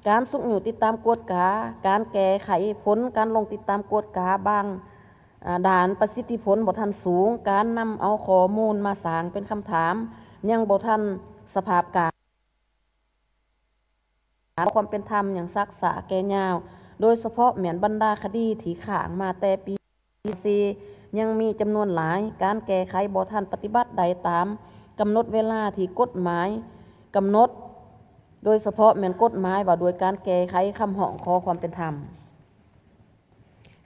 ການຊຸກຍູ້ຕິດຕາມກວດກາ, ການແກ້ໄຂຜົນການລົງຕິດຕາມກວດກາບາງ ອາ ດ້ານປະສິດທິຜົນບໍ່ທັນສູງ, ການນຳເອົາຂໍ້ມູນມາສ້າງເປັນຄຳຖາມຍັງບໍ່ທັນສະພາບການ ຄວາມເປັນທຳຍັງຊັກຊ້າແກ່ຍາວ, ໂດຍສະເພາະແມ່ນບັນດາຄະດີທີ່ຄ້າງມາແຕ່ປີ ປີສີ່ ຍັງມີຈຳນວນຫຼາຍ, ການແກ້ໄຂບໍ່ທັນປະຕິບັດໄດ້ຕາມ ກຳນົດເວລາທີ່ກົດໝາຍກຳນົດ, ໂດຍສະເພາະແມ່ນກົດໝາຍວ່າດ້ວຍການແກ້ໄຂຄຳຮ້ອງຂໍຄວາມເປັນທຳ.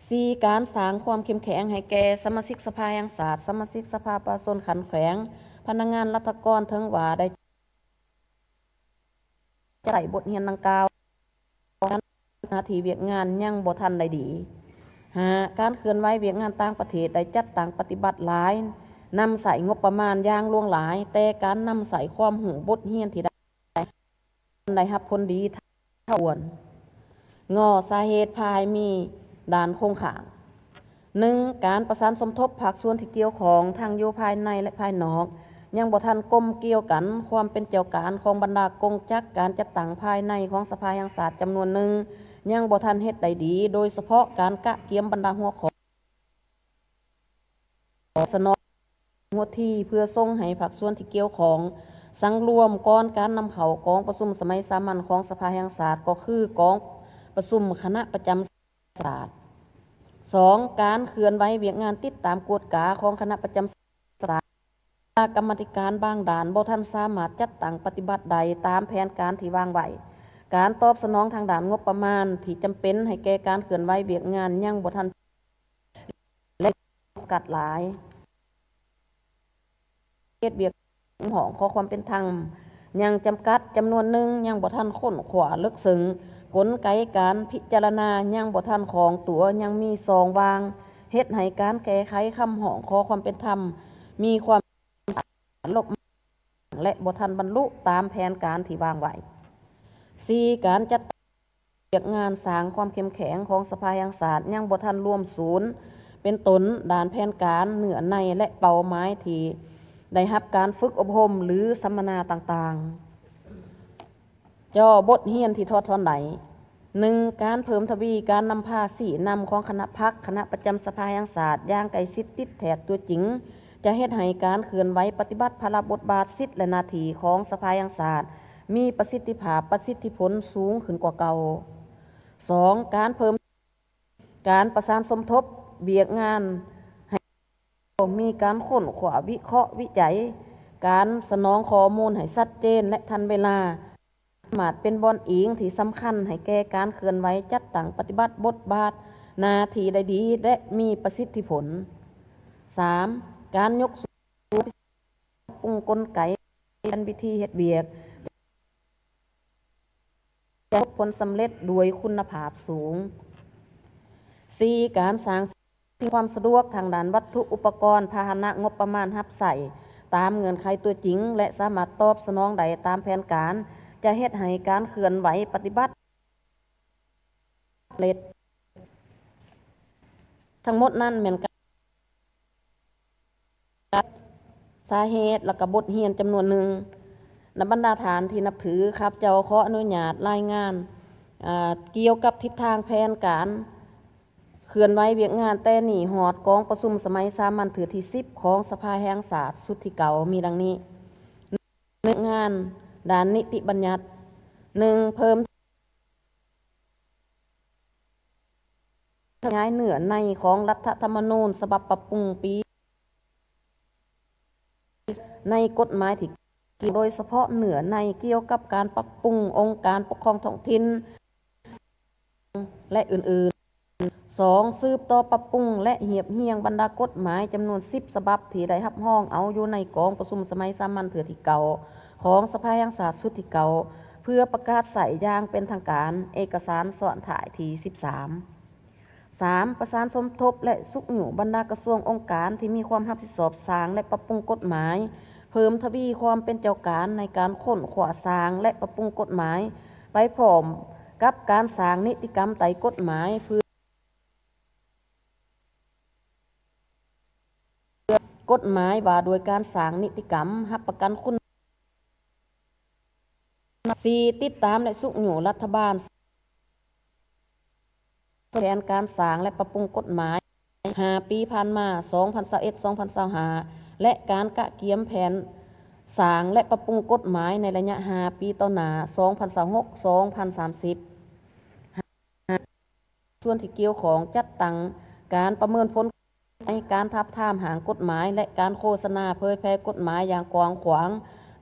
ສີ່, ການສ້າງຄວາມເຂັ້ມແຂງໃຫ້ແກ່ສະມາຊິກສະພາແຫ່ງຊາດ, ສະມາຊິກສະພາປະຊາຊົນຂັ້ນແຂວງ, ພະນັກງານລັດຖະກອນ, ເຖິງວ່າໄດ້ ຈະໄດ້ບົດຮຽນດັ່ງກ່າວ, ການປະຕິບັດໜ້າທີ່ວຽກງານຍັງບໍ່ທັນໄດ້ດີ. ຫ້າ, ການເຄື່ອນໄຫວວຽກງານຕ່າງປະເທດໄດ້ຈັດຕັ້ງປະຕິບັດຫຼາຍ, ນຳໃຊ້ງົບປະມານຢ່າງຫຼວງຫຼາຍ, ແຕ່ການນຳໃຊ້ຄວາມຮູ້ບົດຮຽນທີ່ໄດ້ ໄດ້ຮັບຜົນດີເທົ່າຄວນ. ງ, ສາເຫດພາໃຫ້ມີດ້ານຄົງຄ້າງ. ໜຶ່ງ, ການປະສານສົມທົບພາກສ່ວນທີ່ກ່ຽວຂ້ອງທັງຢູ່ພາຍໃນ ແລະ ພາຍນອກ ຍັງບໍ່ທັນກົມກ່ຽວກັນ. ຄວາມເປັນເຈົ້າການຂອງບັນດາກົງຈັກການຈັດຕັ້ງພາຍໃນຂອງສະພາແຫ່ງຊາດຈຳນວນໜຶ່ງຍັງບໍ່ທັນເຮັດໄດ້ດີ, ໂດຍສະເພາະການກະກຽມບັນດາຫົວຂໍ້ ສະໜອງຫົວທີເພື່ອສົ່ງໃຫ້ພາກສ່ວນທີ່ກ່ຽວຂ້ອງສັງລວມກ່ອນການນຳເຂົ້າກອງປະຊຸມສະໄໝສາມັນຂອງສະພາແຫ່ງຊາດ ກໍຄືກອງປະຊຸມຄະນະປະຈຳ ສາດ. ສອງ, ການເຄື່ອນໄຫວວຽກງານຕິດຕາມກວດກາຂອງຄະນະປະຈຳສາດ, ກຳມາທິການບາງດ້ານບໍ່ທັນສາມາດຈັດຕັ້ງປະຕິບັດໄດ້ຕາມແຜນການທີ່ວາງໄວ້. ການຕອບສະໜອງທາງດ້ານງົບປະມານທີ່ຈຳເປັນໃຫ້ແກ່ການເຄື່ອນໄຫວວຽກງານຍັງບໍ່ທັນ ແລະ ຈຳກັດຫຼາຍ. ເຂດວຽກຮ້ອງຂໍຄວາມເປັນທຳຍັງຈຳກັດ, ຈຳນວນໜຶ່ງຍັງບໍ່ທັນຄົ້ນຄວ້າເລິກເຊິ່ງ, ກົນໄກການພິຈາລະນາຍັງບໍ່ທັນຄ່ອງຕົວ, ຍັງມີຊ່ອງຫວ່າງ, ເຮັດໃຫ້ການແກ້ໄຂຄຳຮ້ອງຂໍຄວາມເປັນທຳມີຄວາມ ລົບ ແລະ ບໍ່ທັນບັນລຸຕາມແຜນການທີ່ວາງໄວ້. ສີ່, ການຈັດ ວຽກງານສ້າງຄວາມເຂັ້ມແຂງຂອງສະພາແຫ່ງຊາດຍັງບໍ່ທັນລວມສູນ ເປັນຕົ້ນດ້ານແຜນການ, ເນື້ອໃນ ແລະ ເປົ້າໝາຍທີ່ໄດ້ຮັບການຝຶກອົບຮົມ ຫຼື ສຳມະນາຕ່າງໆ. ຈໍ ບົດຮຽນທີ່ຖອດຖອນໄດ້. ໜຶ່ງ, ການເພີ່ມທະວີການນຳພາຊີ້ນຳຂອງຄະນະພັກ, ຄະນະປະຈຳສະພາແຫ່ງຊາດຢ່າງໃກ້ຊິດຕິດແທດຕົວຈິງ ຈະເຮັດໃຫ້ການເຄື່ອນໄຫວປະຕິບັດພາລະບົດບາດ, ສິດ ແລະ ໜ້າທີ່ຂອງສະພາແຫ່ງຊາດ ມີປະສິດທິພາບ, ປະສິດທິຜົນສູງຂຶ້ນກວ່າເກົ່າ. ສອງ, ການເພີ່ມການປະສານສົມທົບວຽກງານໃຫ້ມີການຄົ້ນຄວ້າ, ວິເຄາະ, ວິໄຈ, ການສະໜອງຂໍ້ມູນໃຫ້ຊັດເຈນ ແລະ ທັນເວລາ, ສາມາດເປັນບ່ອນອີງທີ່ສຳຄັນໃຫ້ແກ່ການເຄື່ອນໄຫວຈັດຕັ້ງປະຕິບັດບົດບາດໜ້າທີ່ໄດ້ດີ ແລະ ມີປະສິດທິຜົນ. ສາມ, ການຍົກສູງ ປຸງກົນໄກ ແລະ ວິທີເຮັດວຽກ ຈະພົບຜົນສຳເລັດດ້ວຍຄຸນນະພາບສູງ. ສີ່, ການສ້າງສິ່ງຄວາມສະດວກທາງດ້ານວັດຖຸອຸປະກອນ, ພາຫະນະ, ງົບປະມານຮັບໃຊ້ຕາມເງື່ອນໄຂຕົວຈິງ ແລະ ສາມາດຕອບສະໜອງໄດ້ຕາມແຜນການ ຈະເຮັດໃຫ້ການເຄື່ອນໄຫວປະຕິບັດ ເລັດ. ທັງໝົດນັ້ນແມ່ນການ ສາເຫດ ແລະ ກະບົດຮຽນຈຳນວນໜຶ່ງ. ນຳບັນດາທ່ານທີ່ນັບຖື, ຂ້າພະເຈົ້າຂໍອະນຸຍາດລາຍງານ ອາ ກ່ຽວກັບທິດທາງແຜນການເຄື່ອນໄຫວວຽກງານແຕ່ນີ້ຮອດກອງປະຊຸມສະໄໝສາມັນເທື່ອທີສິບຂອງສະພາແຫ່ງຊາດຊຸດທີເກົ້າ ມີດັ່ງນີ້. ໜຶ່ງ, ງານດ້ານນິຕິບັນຍັດ. ໜຶ່ງ, ເພີ່ມ ຂະຫຍາຍເນື້ອໃນຂອງລັດຖະທຳມະນູນສະບັບປັບປຸງປີ ໃນກົດໝາຍທີ່ກ່ຽວ ໂດຍສະເພາະເນື້ອໃນກ່ຽວກັບການປັບປຸງອົງການປົກຄອງທ້ອງຖິ່ນ ແລະ ອື່ນໆ. ສອງ, ສືບຕໍ່ປັບປຸງ ແລະ ຮຽບຮຽງບັນດາກົດໝາຍຈຳນວນສິບສະບັບທີ່ໄດ້ຮັບຮອງເອົາຢູ່ໃນກອງປະຊຸມສະໄໝສາມັນເທື່ອທີເກົ້າຂອງສະພາແຫ່ງຊາດຊຸດທີເກົ້າ ເພື່ອປະກາດໃຊ້ຢ່າງເປັນທາງການ, ເອກະສານຊ້ອນທ້າຍທີສິບສາມ. ສາມ, ປະສານສົມທົບ ແລະ ຊຸກຍູ້ບັນດາກະຊວງອົງການທີ່ມີຄວາມຮັບຜິດຊອບສ້າງ ແລະ ປັບປຸງກົດໝາຍ, ເພີ່ມທະວີຄວາມເປັນເຈົ້າການໃນການຄົ້ນຄວ້າສ້າງ ແລະ ປັບປຸງກົດໝາຍ ໄປພ້ອມກັບການສ້າງນິຕິກຳໄຕ້ກົດໝາຍ ເພື່ອ ກົດໝາຍວ່າດ້ວຍການສ້າງນິຕິກຳຮັບປະກັນຄຸນ ສີ່, ຕິດຕາມ ແລະ ຊຸກຍູ້ລັດຖະບານ ແຜນການສ້າງ ແລະ ປັບປຸງກົດໝາຍຫ້າປີຜ່ານມາ ສອງພັນຊາວເອັດ ສອງພັນຊາວຫ້າ ແລະ ການກະກຽມແຜນສ້າງ ແລະ ປັບປຸງກົດໝາຍໃນໄລຍະຫ້າປີຕໍ່ໜ້າ ສອງພັນຊາວຫົກ ສອງພັນສາມສິບ. ສ່ວນທີ່ກ່ຽວຂ້ອງ ຈັດຕັ້ງການປະເມີນຜົນ ການທາບທາມຮ່າງກົດໝາຍ ແລະ ການໂຄສະນາເຜີຍແຜ່ກົດໝາຍຢ່າງກວ້າງຂວາງ,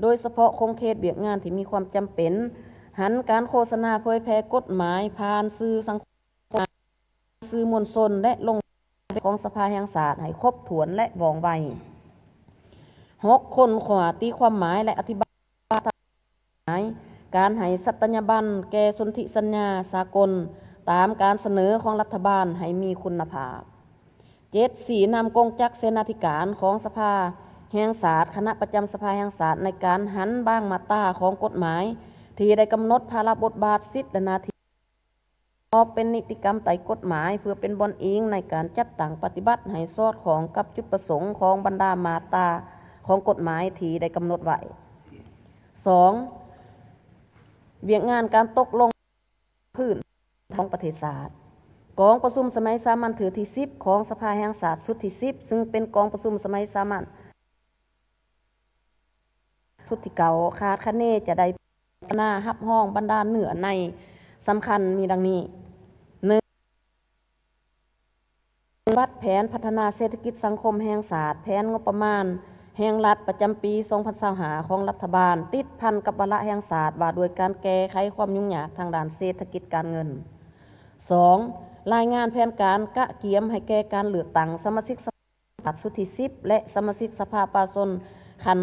ໂດຍສະເພາະຂົງເຂດວຽກງານທີ່ມີຄວາມຈຳເປັນ, ຫັນການໂຄສະນາເຜີຍແຜ່ກົດໝາຍຜ່ານສື່ສັງຄົມ ສື່ມວນຊົນ ແລະ ລົງຂອງສະພາແຫ່ງຊາດໃຫ້ຄົບຖ້ວນ ແລະ ວ່ອງໄວ. ຫົກ, ຄົ້ນຄວ້າ, ຕີຄວາມໝາຍ ແລະ ອະທິບາຍ ໝາຍ, ການໃຫ້ສັດຕະຍາບັນແກ່ສົນທິສັນຍາສາກົນຕາມການສະເໜີຂອງລັດຖະບານໃຫ້ມີຄຸນນະພາບ. ເຈັດ, ຊີ້ນຳກົງຈັກເສນາທິການຂອງສະພາແຫ່ງຊາດ, ຄະນະປະຈຳສະພາແຫ່ງຊາດ ໃນການຫັນບາງມາດຕາຂອງກົດໝາຍທີ່ໄດ້ກຳນົດພາລະບົດບາດ, ສິດ ແລະ ໜ້າທີ່ ອອກເປັນນິຕິກຳໃຕ້ກົດໝາຍ ເພື່ອເປັນບ່ອນອີງໃນການຈັດຕັ້ງປະຕິບັດໃຫ້ສອດຄ່ອງກັບຈຸດປະສົງຂອງບັນດາມາດຕາຂອງກົດໝາຍທີ່ໄດ້ກຳນົດໄວ້. ສອງ, ວຽກງານການຕົກລົງພື້ນຂອງປະເທດຊາດ. ກອງປະຊຸມສະໄໝສາມັນເທື່ອທີສິບຂອງສະພາແຫ່ງຊາດຊຸດທີສິບ ຊຶ່ງເປັນກອງປະຊຸມສະໄໝສາມັນ ຊຸດທີເກົ້າ ຄາດຄະເນຈະໄດ້ພິຈາລະນາຮັບຮອງບັນດາເນື້ອໃນສຳຄັນມີດັ່ງນີ້: ໜຶ່ງ ປະຕິບັດແຜນພັດທະນາເສດຖະກິດສັງຄົມແຫ່ງຊາດ, ແຜນງົບປະມານແຫ່ງລັດປະຈຳປີສອງພັນຊາວຫ້າຂອງລັດຖະບານ ຕິດພັນກັບວາລະແຫ່ງຊາດວ່າດ້ວຍການແກ້ໄຂຄວາມຫຍຸ້ງຍາກທາງດ້ານເສດຖະກິດການເງິນ. ສອງ ລາຍງານແຜນການກະກຽມໃຫ້ແກ່ການເລືອກຕັ້ງສະມາຊິກສະພາ ຊຸດທີສິບ ແລະ ສະມາຊິກສະພາປະຊາຊົນຂັ້ນ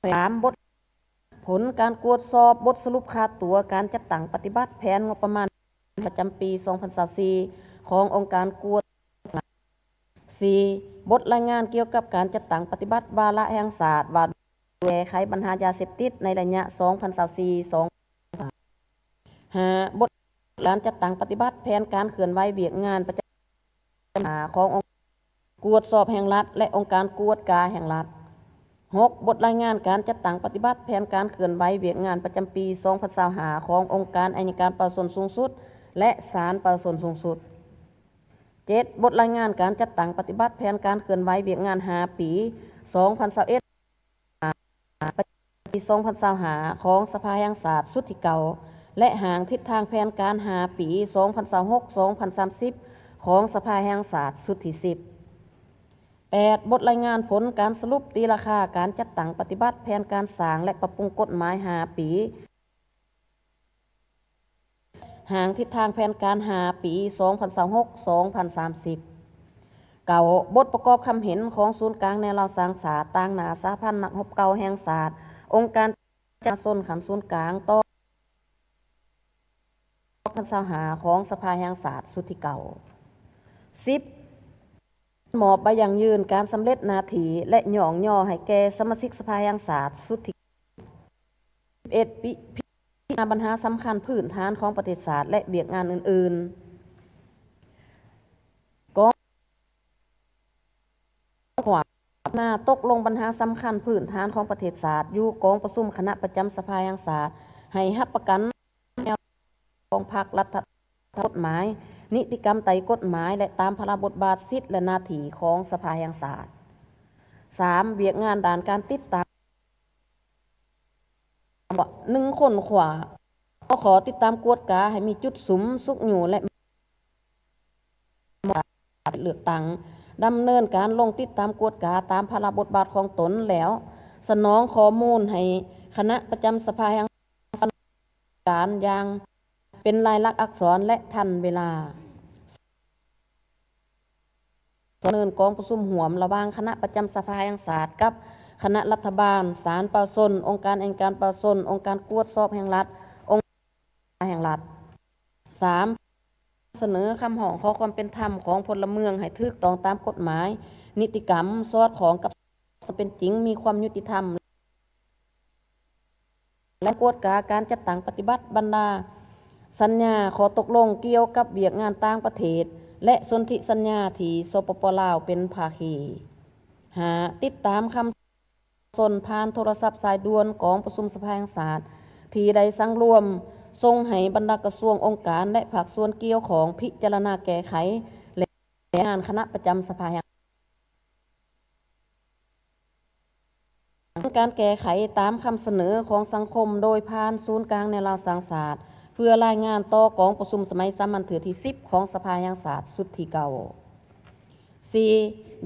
ສາມ ບົດຜົນການກວດສອບບົດສະຫຼຸບຄາຕົວການຈັດຕັ້ງປະຕິບັດແຜນງົບປະມານປະຈຳປີສອງພັນຊາວສີ່ຂອງອົງການກວດ. ສີ່ ບົດລາຍງານກ່ຽວກັບການຈັດຕັ້ງປະຕິບັດວາລະແຫ່ງຊາດວ່າ ແກ້ໄຂບັນຫາຢາເສບຕິດໃນໄລຍະສອງພັນຊາວສີ່ ສອງ ຫ້າ ບົດການຈັດຕັ້ງປະຕິບັດແຜນການເຄື່ອນໄຫວວຽກງານປະຈຳຂອງອົງການກວດສອບແຫ່ງລັດ ແລະ ອົງການກວດກາແຫ່ງລັດ. ຫົກ ບົດລາຍງານການຈັດຕັ້ງປະຕິບັດແຜນການເຄື່ອນໄຫວວຽກງານປະຈຳປີສອງພັນຊາວຫ້າຂອງອົງການໄອຍະການປະຊາຊົນສູງສຸດ ແລະ ສານປະຊາຊົນສູງສຸດ. ເຈັດ ບົດລາຍງານການຈັດຕັ້ງປະຕິບັດແຜນການເຄື່ອນໄຫວວຽກງານຫ້າປີ ສອງພັນຊາວເອັດ ປະຈຳປີສອງພັນຊາວຫ້າຂອງສະພາແຫ່ງຊາດຊຸດທີເກົ້າ ແລະ ຮ່າງທິດທາງແຜນການຫ້າປີ ສອງພັນຊາວຫົກ ສອງພັນສາມສິບ ຂອງສະພາແຫ່ງຊາດຊຸດທີສິບ. ແປດ ບົດລາຍງານຜົນການສະຫຼຸບຕີລາຄາການຈັດຕັ້ງປະຕິບັດແຜນການສ້າງ ແລະ ປັບປຸງກົດໝາຍຫ້າປີ ຮ່າງທິດທາງແຜນການຫ້າປີ ສອງພັນຊາວຫົກ ສອງພັນສາມສິບ. ເກົ້າ ບົດປະກອບຄຳເຫັນຂອງສູນກາງແນວລາວສ້າງຊາດ ຕາງໜ້າສະຫະພັນນັກຮົບເກົ່າແຫ່ງຊາດ, ອົງການປະຊາຊົນຂັ້ນສູນກາງ ຕໍ່ ສອງພັນຊາວຫ້າຂອງສະພາແຫ່ງຊາດຊຸດທີເກົ້າ. ສິບ ມອບໃບຢັ້ງຢືນການສຳເລັດໜ້າທີ່ ແລະ ຍ້ອງຍໍໃຫ້ແກ່ສະມາຊິກສະພາແຫ່ງຊາດຊຸດທີ ສິບເອັດ ພິ ພິຈາລະນາບັນຫາສຳຄັນພື້ນຖານຂອງປະເທດຊາດ ແລະ ວຽກງານອື່ນໆ. ກອງ ຂວາ ນາຕົກລົງບັນຫາສຳຄັນພື້ນຖານຂອງປະເທດຊາດ ຢູ່ກອງປະຊຸມຄະນະປະຈຳສະພາແຫ່ງຊາດ ໃຫ້ຮັບປະກັນແນວຂອງພັກລັດຖະ ກົດໝາຍ, ນິຕິກຳໃຕ້ກົດໝາຍ ແລະ ຕາມພາລະບົດບາດ, ສິດ ແລະ ໜ້າທີ່ຂອງສະພາແຫ່ງຊາດ. ສາມ ວຽກງານດ້ານການຕິດຕາມ ໜຶ່ງ ຄົ້ນຄວ້າຂໍ້ຕິດຕາມກວດກາໃຫ້ມີຈຸດສຸມຊຸກຍູ້ ແລະ ເລືອກຕັ້ງ ດຳເນີນການລົງຕິດຕາມກວດກາຕາມພາລະບົດບາດຂອງຕົນ ແລ້ວສະໜອງຂໍ້ມູນໃຫ້ຄະນະປະຈຳສະພາແຫ່ງ ການຢ່າງເປັນລາຍລັກອັກສອນ ແລະ ທັນເວລາ. ສອງ ດຳເນີນກອງປະຊຸມຮ່ວມລະຫວ່າງຄະນະປະຈຳສະພາແຫ່ງຊາດກັບຄະນະລັດຖະບານ, ສານປະຊາຊົນ, ອົງການອັຍການປະຊາຊົນ, ອົງການກວດສອບແຫ່ງລັດ, ອົງການແຫ່ງລັດ. ສາມ ສະເໜີຄຳຮ້ອງຂໍຄວາມເປັນທຳຂອງພົນລະເມືອງໃຫ້ຖືກຕ້ອງຕາມກົດໝາຍ, ນິຕິກຳ, ສອດຄ່ອງກັບຄວາມເປັນຈິງ, ມີຄວາມຍຸຕິທຳ ແລະ ກວດກາການຈັດຕັ້ງປະຕິບັດບັນດາສັນຍາຂໍ້ຕົກລົງກ່ຽວກັບວຽກງານຕ່າງປະເທດ ແລະ ສົນທິສັນຍາທີ່ ສປປ ລາວ ເປັນພາຄີ. ຫ້າ ຕິດຕາມຄຳ ຊົນຜ່ານໂທລະສັບສາຍດ່ວນກອງປະຊຸມສະພາແຫ່ງຊາດ ທີ່ໄດ້ສັງລວມສົ່ງໃຫ້ບັນດາກະຊວງ, ອົງການ ແລະ ພາກສ່ວນກ່ຽວຂ້ອງພິຈາລະນາແກ້ໄຂ ແລະ ງານຄະນະປະຈຳສະພາແຫ່ງ ການແກ້ໄຂຕາມຄຳສະເໜີຂອງສັງຄົມ ໂດຍຜ່ານສູນກາງແນວລາວສ້າງຊາດ ເພື່ອລາຍງານຕໍ່ກອງປະຊຸມສະໄໝສາມັນເທື່ອທີສິບຂອງສະພາແຫ່ງຊາດຊຸດທີເກົ້າ. ສີ່,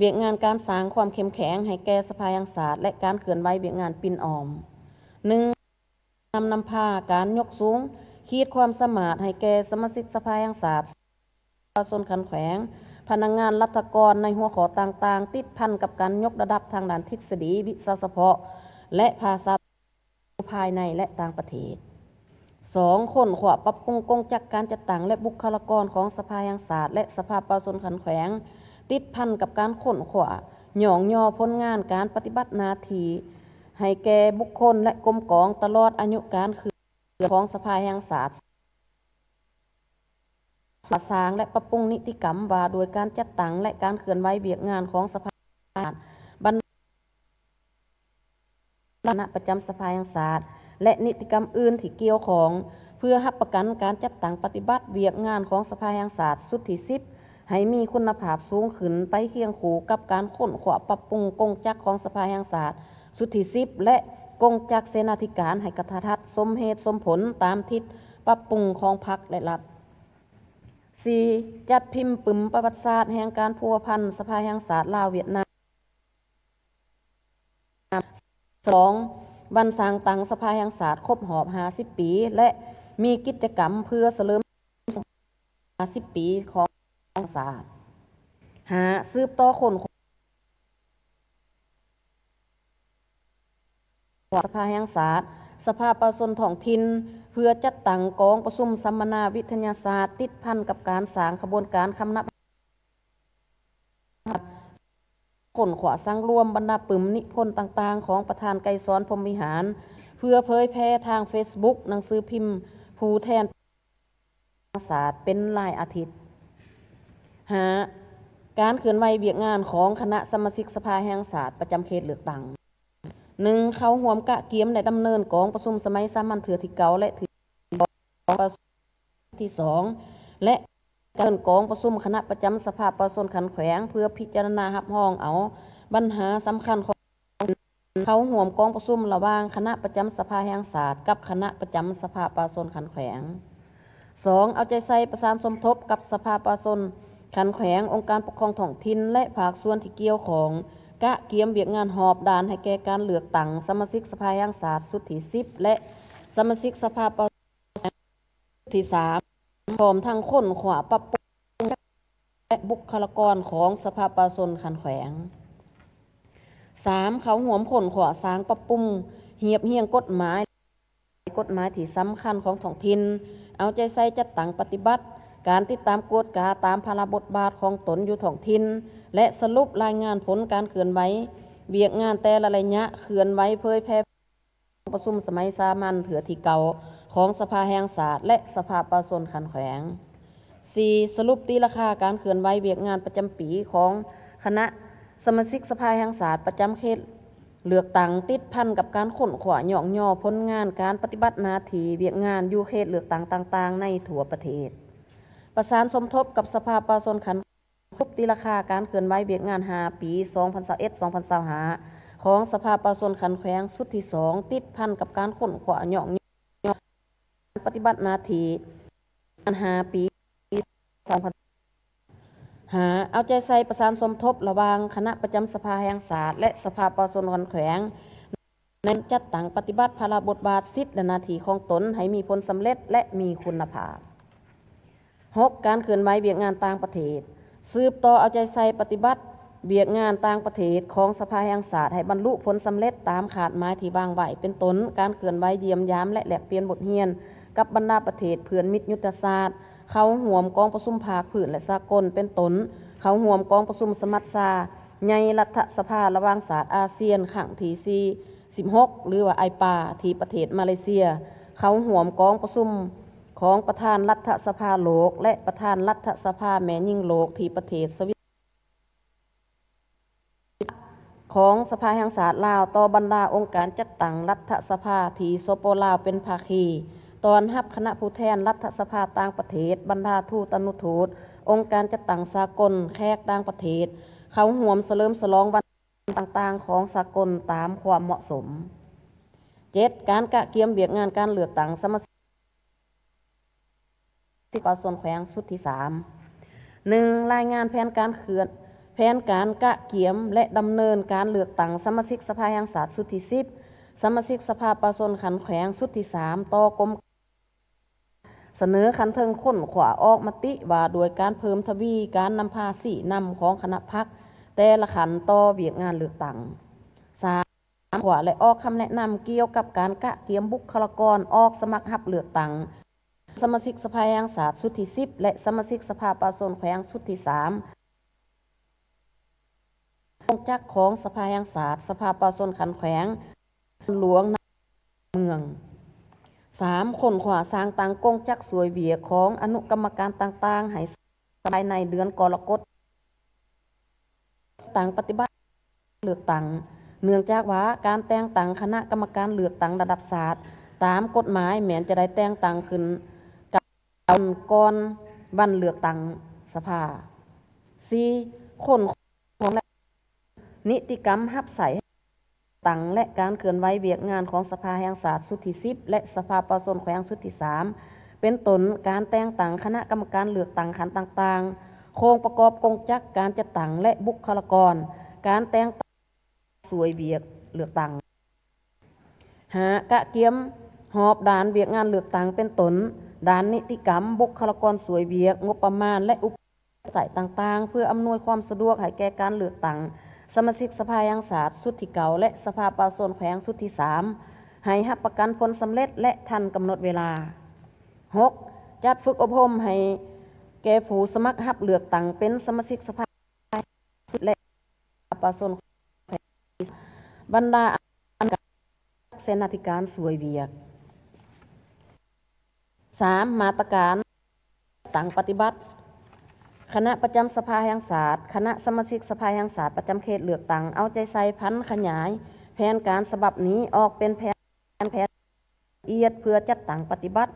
ວຽກງານການສ້າງຄວາມເຂັ້ມແຂງໃຫ້ແກ່ສະພາແຫ່ງຊາດ ແລະ ການເຄື່ອນໄຫວວຽກງານປິ່ນອ້ອມ. ໜຶ່ງ, ນຳ, ນຳພາການຍົກສູງຂີດຄວາມສາມາດໃຫ້ແກ່ສະມາຊິກສະພາແຫ່ງຊາດ, ປະຊາຊົນຂັ້ນແຂວງ, ພະນັກງານລັດຖະກອນໃນຫົວຂໍ້ຕ່າງໆ ຕິດພັນກັບການຍົກລະດັບທາງດ້ານທິດສະດີ, ວິຊາສະເພາະ ແລະ ພາສາ ພາຍໃນ ແລະ ຕ່າງປະເທດ. ສອງ, ຄົ້ນຄວ້າປັບປຸງກົງຈັກການຈັດຕັ້ງ ແລະ ບຸກຄະລາກອນຂອງສະພາແຫ່ງຊາດ ແລະ ສະພາປະຊາຊົນຂັ້ນແຂວງ, ຕິດພັນກັບການຄົ້ນຄວ້າ, ຍ້ອງຍໍຜົນງານການປະຕິບັດໜ້າທີ່ໃຫ້ແກ່ບຸກຄົນ ແລະ ກົມກອງ ຕະຫຼອດອາຍຸການເຄື່ອນຂອງສະພາແຫ່ງຊາດ, ສ້າງ ແລະ ປັບປຸງນິຕິກຳວ່າດ້ວຍການຈັດຕັ້ງ ແລະ ການເຄື່ອນໄຫວວຽກງານຂອງສະພາແຫ່ງຊາດ, ບັນ ຄະນະປະຈຳສະພາແຫ່ງຊາດ ແລະ ນິຕິກຳອື່ນທີ່ກ່ຽວຂ້ອງ ເພື່ອຮັບປະກັນການຈັດຕັ້ງປະຕິບັດວຽກງານຂອງສະພາແຫ່ງຊາດຊຸດທີສິບ ໃຫ້ມີຄຸນນະພາບສູງຂຶ້ນ ໄປຄຽງຄູ່ກັບການຄົ້ນຄວ້າປັບປຸງກົງຈັກຂອງສະພາແຫ່ງຊາດຊຸດທີສິບ ແລະ ກົງຈັກເສນາທິການໃຫ້ກະທັດສົມເຫດສົມຜົນຕາມທິດປັບປຸງຂອງພັກ ແລະ ລັດ. ສີ່, ຈັດພິມປຶ້ມປະຫວັດສາດແຫ່ງການພົວພັນສະພາແຫ່ງຊາດລາວ-ຫວຽດນາມ. ສອງ, ວັນສ້າງຕັ້ງສະພາແຫ່ງຊາດຄົບຮອບຫ້າສິບປີ ແລະ ມີກິດຈະກຳເພື່ອສະເຫຼີມຫ້າສິບປີຂອງສະພາແຫ່ງຊາດ. ຫ້າ, ສືບຕໍ່ຄົ້ນຄວ້າສະພາແຫ່ງຊາດ, ສະພາປະຊາຊົນທ້ອງຖິ່ນ ເພື່ອຈັດຕັ້ງກອງປະຊຸມສຳມະນາວິທະຍາສາດ ຕິດພັນກັບການສ້າງຂະບວນການຄຳນັບ ຄົ້ນຄວ້າສັງລວມບັນດາປຶ້ມນິພົນຕ່າງໆຂອງປະທານໄກສອນ ພົມວິຫານ ເພື່ອເຜີຍແຜ່ທາງເຟສບຸກ, ໜັງສືພິມ, ຜູ້ແທນປະຊາຊົນແຫ່ງຊາດ ເປັນລາຍອາທິດ. ຫ້າ, ການເຄື່ອນໄຫວວຽກງານຂອງຄະນະສະມາຊິກສະພາແຫ່ງຊາດປະຈຳເຂດເລືອກຕັ້ງ. ໜຶ່ງ, ເຂົ້າຮ່ວມກະກຽມ ແລະ ດຳເນີນກອງປະຊຸມສະໄໝສາມັນເທື່ອທີເກົ້າ ແລະ ທີ ທີສອງ ແລະ ການເດີນກອງປະຊຸມຄະນະປະຈຳສະພາປະຊາຊົນຂັ້ນແຂວງ ເພື່ອພິຈາລະນາຮັບຮອງເອົາບັນຫາສຳຄັນຂອງ ເຂົ້າຮ່ວມກອງປະຊຸມລະຫວ່າງຄະນະປະຈຳສະພາແຫ່ງຊາດກັບຄະນະປະຈຳສະພາປະຊາຊົນຂັ້ນແຂວງ. ສອງ, ເອົາໃຈໃສ່ປະສານສົມທົບກັບສະພາປະຊາຊົນຂັ້ນແຂວງ, ອົງການປົກຄອງທ້ອງຖິ່ນ ແລະ ພາກສ່ວນທີ່ກ່ຽວຂ້ອງ ກະກຽມວຽກງານຮອບດ້ານໃຫ້ແກ່ການເລືອກຕັ້ງສະມາຊິກສະພາແຫ່ງຊາດຊຸດທີສິບ ແລະ ສະມາຊິກສະພາປະ ທີສາມ ພ້ອມທັງຄົ້ນຄວ້າປັບປຸງ ແລະ ບຸກຄະລາກອນຂອງສະພາປະຊາຊົນຂັ້ນແຂວງ. ສາມ, ເຂົ້າຮ່ວມຄົ້ນຄວ້າສ້າງປັບປຸງຮຽບຮຽງກົດໝາຍ, ກົດໝາຍທີ່ສຳຄັນຂອງທ້ອງຖິ່ນ, ເອົາໃຈໃສ່ຈັດຕັ້ງປະຕິບັດການຕິດຕາມກວດກາຕາມພາລະບົດບາດຂອງຕົນຢູ່ທ້ອງຖິ່ນ ແລະ ສະຫຼຸບລາຍງານຜົນການເຄື່ອນໄຫວວຽກງານແຕ່ລະໄລຍະ, ເຄື່ອນໄຫວເຜີຍແຜ່ ປະຊຸມສະໄໝສາມັນເທື່ອທີເກົ້າຂອງສະພາແຫ່ງຊາດ ແລະ ສະພາປະຊາຊົນຂັ້ນແຂວງ. ສີ່, ສະຫຼຸບຕີລາຄາການເຄື່ອນໄຫວວຽກງານປະຈຳປີຂອງຄະນະສະມາຊິກສະພາແຫ່ງຊາດປະຈຳເຂດເລືອກຕັ້ງ ຕິດພັນກັບການຄົ້ນຄວ້າຍ້ອງຍໍຜົນງານການປະຕິບັດໜ້າທີ່ວຽກງານຢູ່ເຂດເລືອກຕັ້ງຕ່າງໆໃນທົ່ວປະເທດ. ປະສານສົມທົບກັບສະພາປະຊາຊົນຂັ້ນ ສະຫຼຸບຕີລາຄາການເຄື່ອນໄຫວວຽກງານຫ້າປີ ສອງພັນຊາວເອັດ ສອງພັນຊາວຫ້າ ຂອງສະພາປະຊາຊົນຂັ້ນແຂວງຊຸດທີສອງ ຕິດພັນກັບການຄົ້ນຄວ້າຍ້ອງຍໍການປະຕິບັດໜ້າທີ່ງານຫ້າປີ ສອງພັນຫ້າ ເອົາໃຈໃສ່ປະສານສົມທົບລະຫວ່າງຄະນະປະຈຳສະພາແຫ່ງຊາດ ແລະ ສະພາປະຊາຊົນຂັ້ນແຂວງ ໃນການຈັດຕັ້ງປະຕິບັດພາລະບົດບາດ, ສິດ ແລະ ໜ້າທີ່ຂອງຕົນໃຫ້ມີຜົນສຳເລັດ ແລະ ມີຄຸນນະພາບ. ຫົກ, ການເຄື່ອນໄຫວວຽກງານຕ່າງປະເທດ. ສືບຕໍ່ເອົາໃຈໃສ່ປະຕິບັດວຽກງານຕ່າງປະເທດຂອງສະພາແຫ່ງຊາດໃຫ້ບັນລຸຜົນສຳເລັດຕາມຄາດໝາຍທີ່ວາງໄວ້, ເປັນຕົ້ນ ການເຄື່ອນໄຫວຢ້ຽມຢາມ ແລະ ແລກປ່ຽນບົດຮຽນກັບບັນດາປະເທດເພື່ອນມິດຍຸດທະສາດ, ເຂົ້າຮ່ວມກອງປະຊຸມພາກພື້ນ ແລະ ສາກົນ, ເປັນຕົ້ນ ເຂົ້າຮ່ວມກອງປະຊຸມສະມັດຊາໃຫຍ່ລັດຖະສະພາລະຫວ່າງຊາດອາຊຽນຄັ້ງທີສີ່ສິບຫົກ ຫຼືວ່າ ໄອປາ ທີ່ປະເທດມາເລເຊຍ, ເຂົ້າຮ່ວມກອງປະຊຸມຂອງປະທານລັດຖະສະພາໂລກ ແລະ ປະທານລັດຖະສະພາແມ່ຍິງໂລກທີ່ປະເທດສະວິດ ຂອງສະພາແຫ່ງຊາດລາວຕໍ່ບັນດາອົງການຈັດຕັ້ງລັດຖະສະພາທີ່ ສປ ລາວ ເປັນພາຄີ, ຕ້ອນຮັບຄະນະຜູ້ແທນລັດຖະສະພາຕ່າງປະເທດ, ບັນດາທູຕານຸທູດ, ອົງການຈັດຕັ້ງສາກົນ, ແຂກຕ່າງປະເທດ ເຂົ້າຮ່ວມສະເຫຼີມສະຫຼອງວັນ ຕ່າງໆຂອງສາກົນຕາມຄວາມເໝາະສົມ. ເຈັດ, ການກະກຽມວຽກງານການເລືອກຕັ້ງສະມາຊິກປະຊາຊົນແຂວງຊຸດທີສາມ. ໜຶ່ງ, ລາຍງານແຜນການເຄື່ອນ ແຜນການກະກຽມ ແລະ ດຳເນີນການເລືອກຕັ້ງສະມາຊິກສະພາແຫ່ງຊາດຊຸດທີສິບ, ສະມາຊິກສະພາປະຊາຊົນຂັ້ນແຂວງຊຸດທີສາມ ຕໍ່ກົມ ສະເໜີຂັ້ນເທິງຄົ້ນຄວ້າອອກມະຕິວ່າດ້ວຍການເພີ່ມທະວີການນຳພາຊີ້ນຳຂອງຄະນະພັກແຕ່ລະຂັ້ນຕໍ່ວຽກງານເລືອກຕັ້ງ. ສາມ ຄົ້ນຄວ້າ ແລະ ອອກຄຳແນະນຳກ່ຽວກັບການກະກຽມບຸກຄະລາກອນອອກສະໝັກຮັບເລືອກຕັ້ງ ສະມາຊິກສະພາແຫ່ງຊາດຊຸດທີສິບ ແລະ ສະມາຊິກສະພາປະຊາຊົນແຂວງຊຸດທີສາມ ກົງຈັກຂອງສະພາແຫ່ງຊາດ, ສະພາປະຊາຊົນຂັ້ນແຂວງ, ຫຼວງ, ເມືອງ. ສາມ ຄົ້ນຄວ້າສ້າງຕັ້ງກົງຈັກຊ່ວຍວຽກຂອງອະນຸກຳມະການຕ່າງໆ ໃຫ້ ພາຍໃນເດືອນກໍລະກົດ ຕັ້ງປະຕິບັດເລືອກຕັ້ງ, ເນື່ອງຈາກວ່າການແຕ່ງຕັ້ງຄະນະກຳມະການເລືອກຕັ້ງລະດັບຊາດຕາມກົດໝາຍແມ່ນຈະໄດ້ແຕ່ງຕັ້ງຂຶ້ນກັບວັນກ່ອນວັນເລືອກຕັ້ງສະພາ. ສີ່ ຄົ້ນຄວ້າ ຂອງ ແລະ ນິຕິກຳຮັບໃຊ້ ຕັ້ງ ແລະ ການເຄື່ອນໄຫວວຽກງານຂອງສະພາແຫ່ງຊາດຊຸດທີສິບ ແລະ ສະພາປະຊາຊົນແຂວງຊຸດທີສາມ ເປັນຕົ້ນ ການແຕ່ງຕັ້ງຄະນະກຳມະການເລືອກຕັ້ງຂັ້ນຕ່າງໆ, ໂຄງປະກອບກົງຈັກການຈັດຕັ້ງ ແລະ ບຸກຄະລາກອນ, ການແຕ່ງຕັ້ງຊ່ວຍວຽກເລືອກຕັ້ງ. ຫ້າ ກະກຽມຮອບດ້ານວຽກງານເລືອກຕັ້ງ ເປັນຕົ້ນ ດ້ານນິຕິກຳ, ບຸກຄະລາກອນຊ່ວຍວຽກ, ງົບປະມານ ແລະ ອຸປະ ໃຊ້ຕ່າງໆ ເພື່ອອຳນວຍຄວາມສະດວກໃຫ້ແກ່ການເລືອກຕັ້ງສະມາຊິກສະພາແຫ່ງຊາດຊຸດທີເກົ້າ ແລະ ສະພາປະຊາຊົນແຂວງຊຸດທີສາມ ໃຫ້ຮັບປະກັນຜົນສຳເລັດ ແລະ ທັນກຳນົດເວລາ. ຫົກ ຈັດຝຶກອົບຮົມໃຫ້ແກ່ຜູ້ສະໝັກຮັບເລືອກຕັ້ງເປັນສະມາຊິກສະພາ ແລະ ປະຊາຊົນ ບັນດາອັນການເສນາທິການຊ່ວຍວຽກ. ສາມ ມາດຕະການຕັ້ງປະຕິບັດ. ຄະນະປະຈຳສະພາແຫ່ງຊາດ, ຄະນະສະມາຊິກສະພາແຫ່ງຊາດປະຈຳເຂດເລືອກຕັ້ງ ເອົາໃຈໃສ່ຜັນຂະຫຍາຍແຜນການສະບັບນີ້ອອກເປັນແຜນ ແຜນລະອຽດ ເພື່ອຈັດຕັ້ງປະຕິບັດ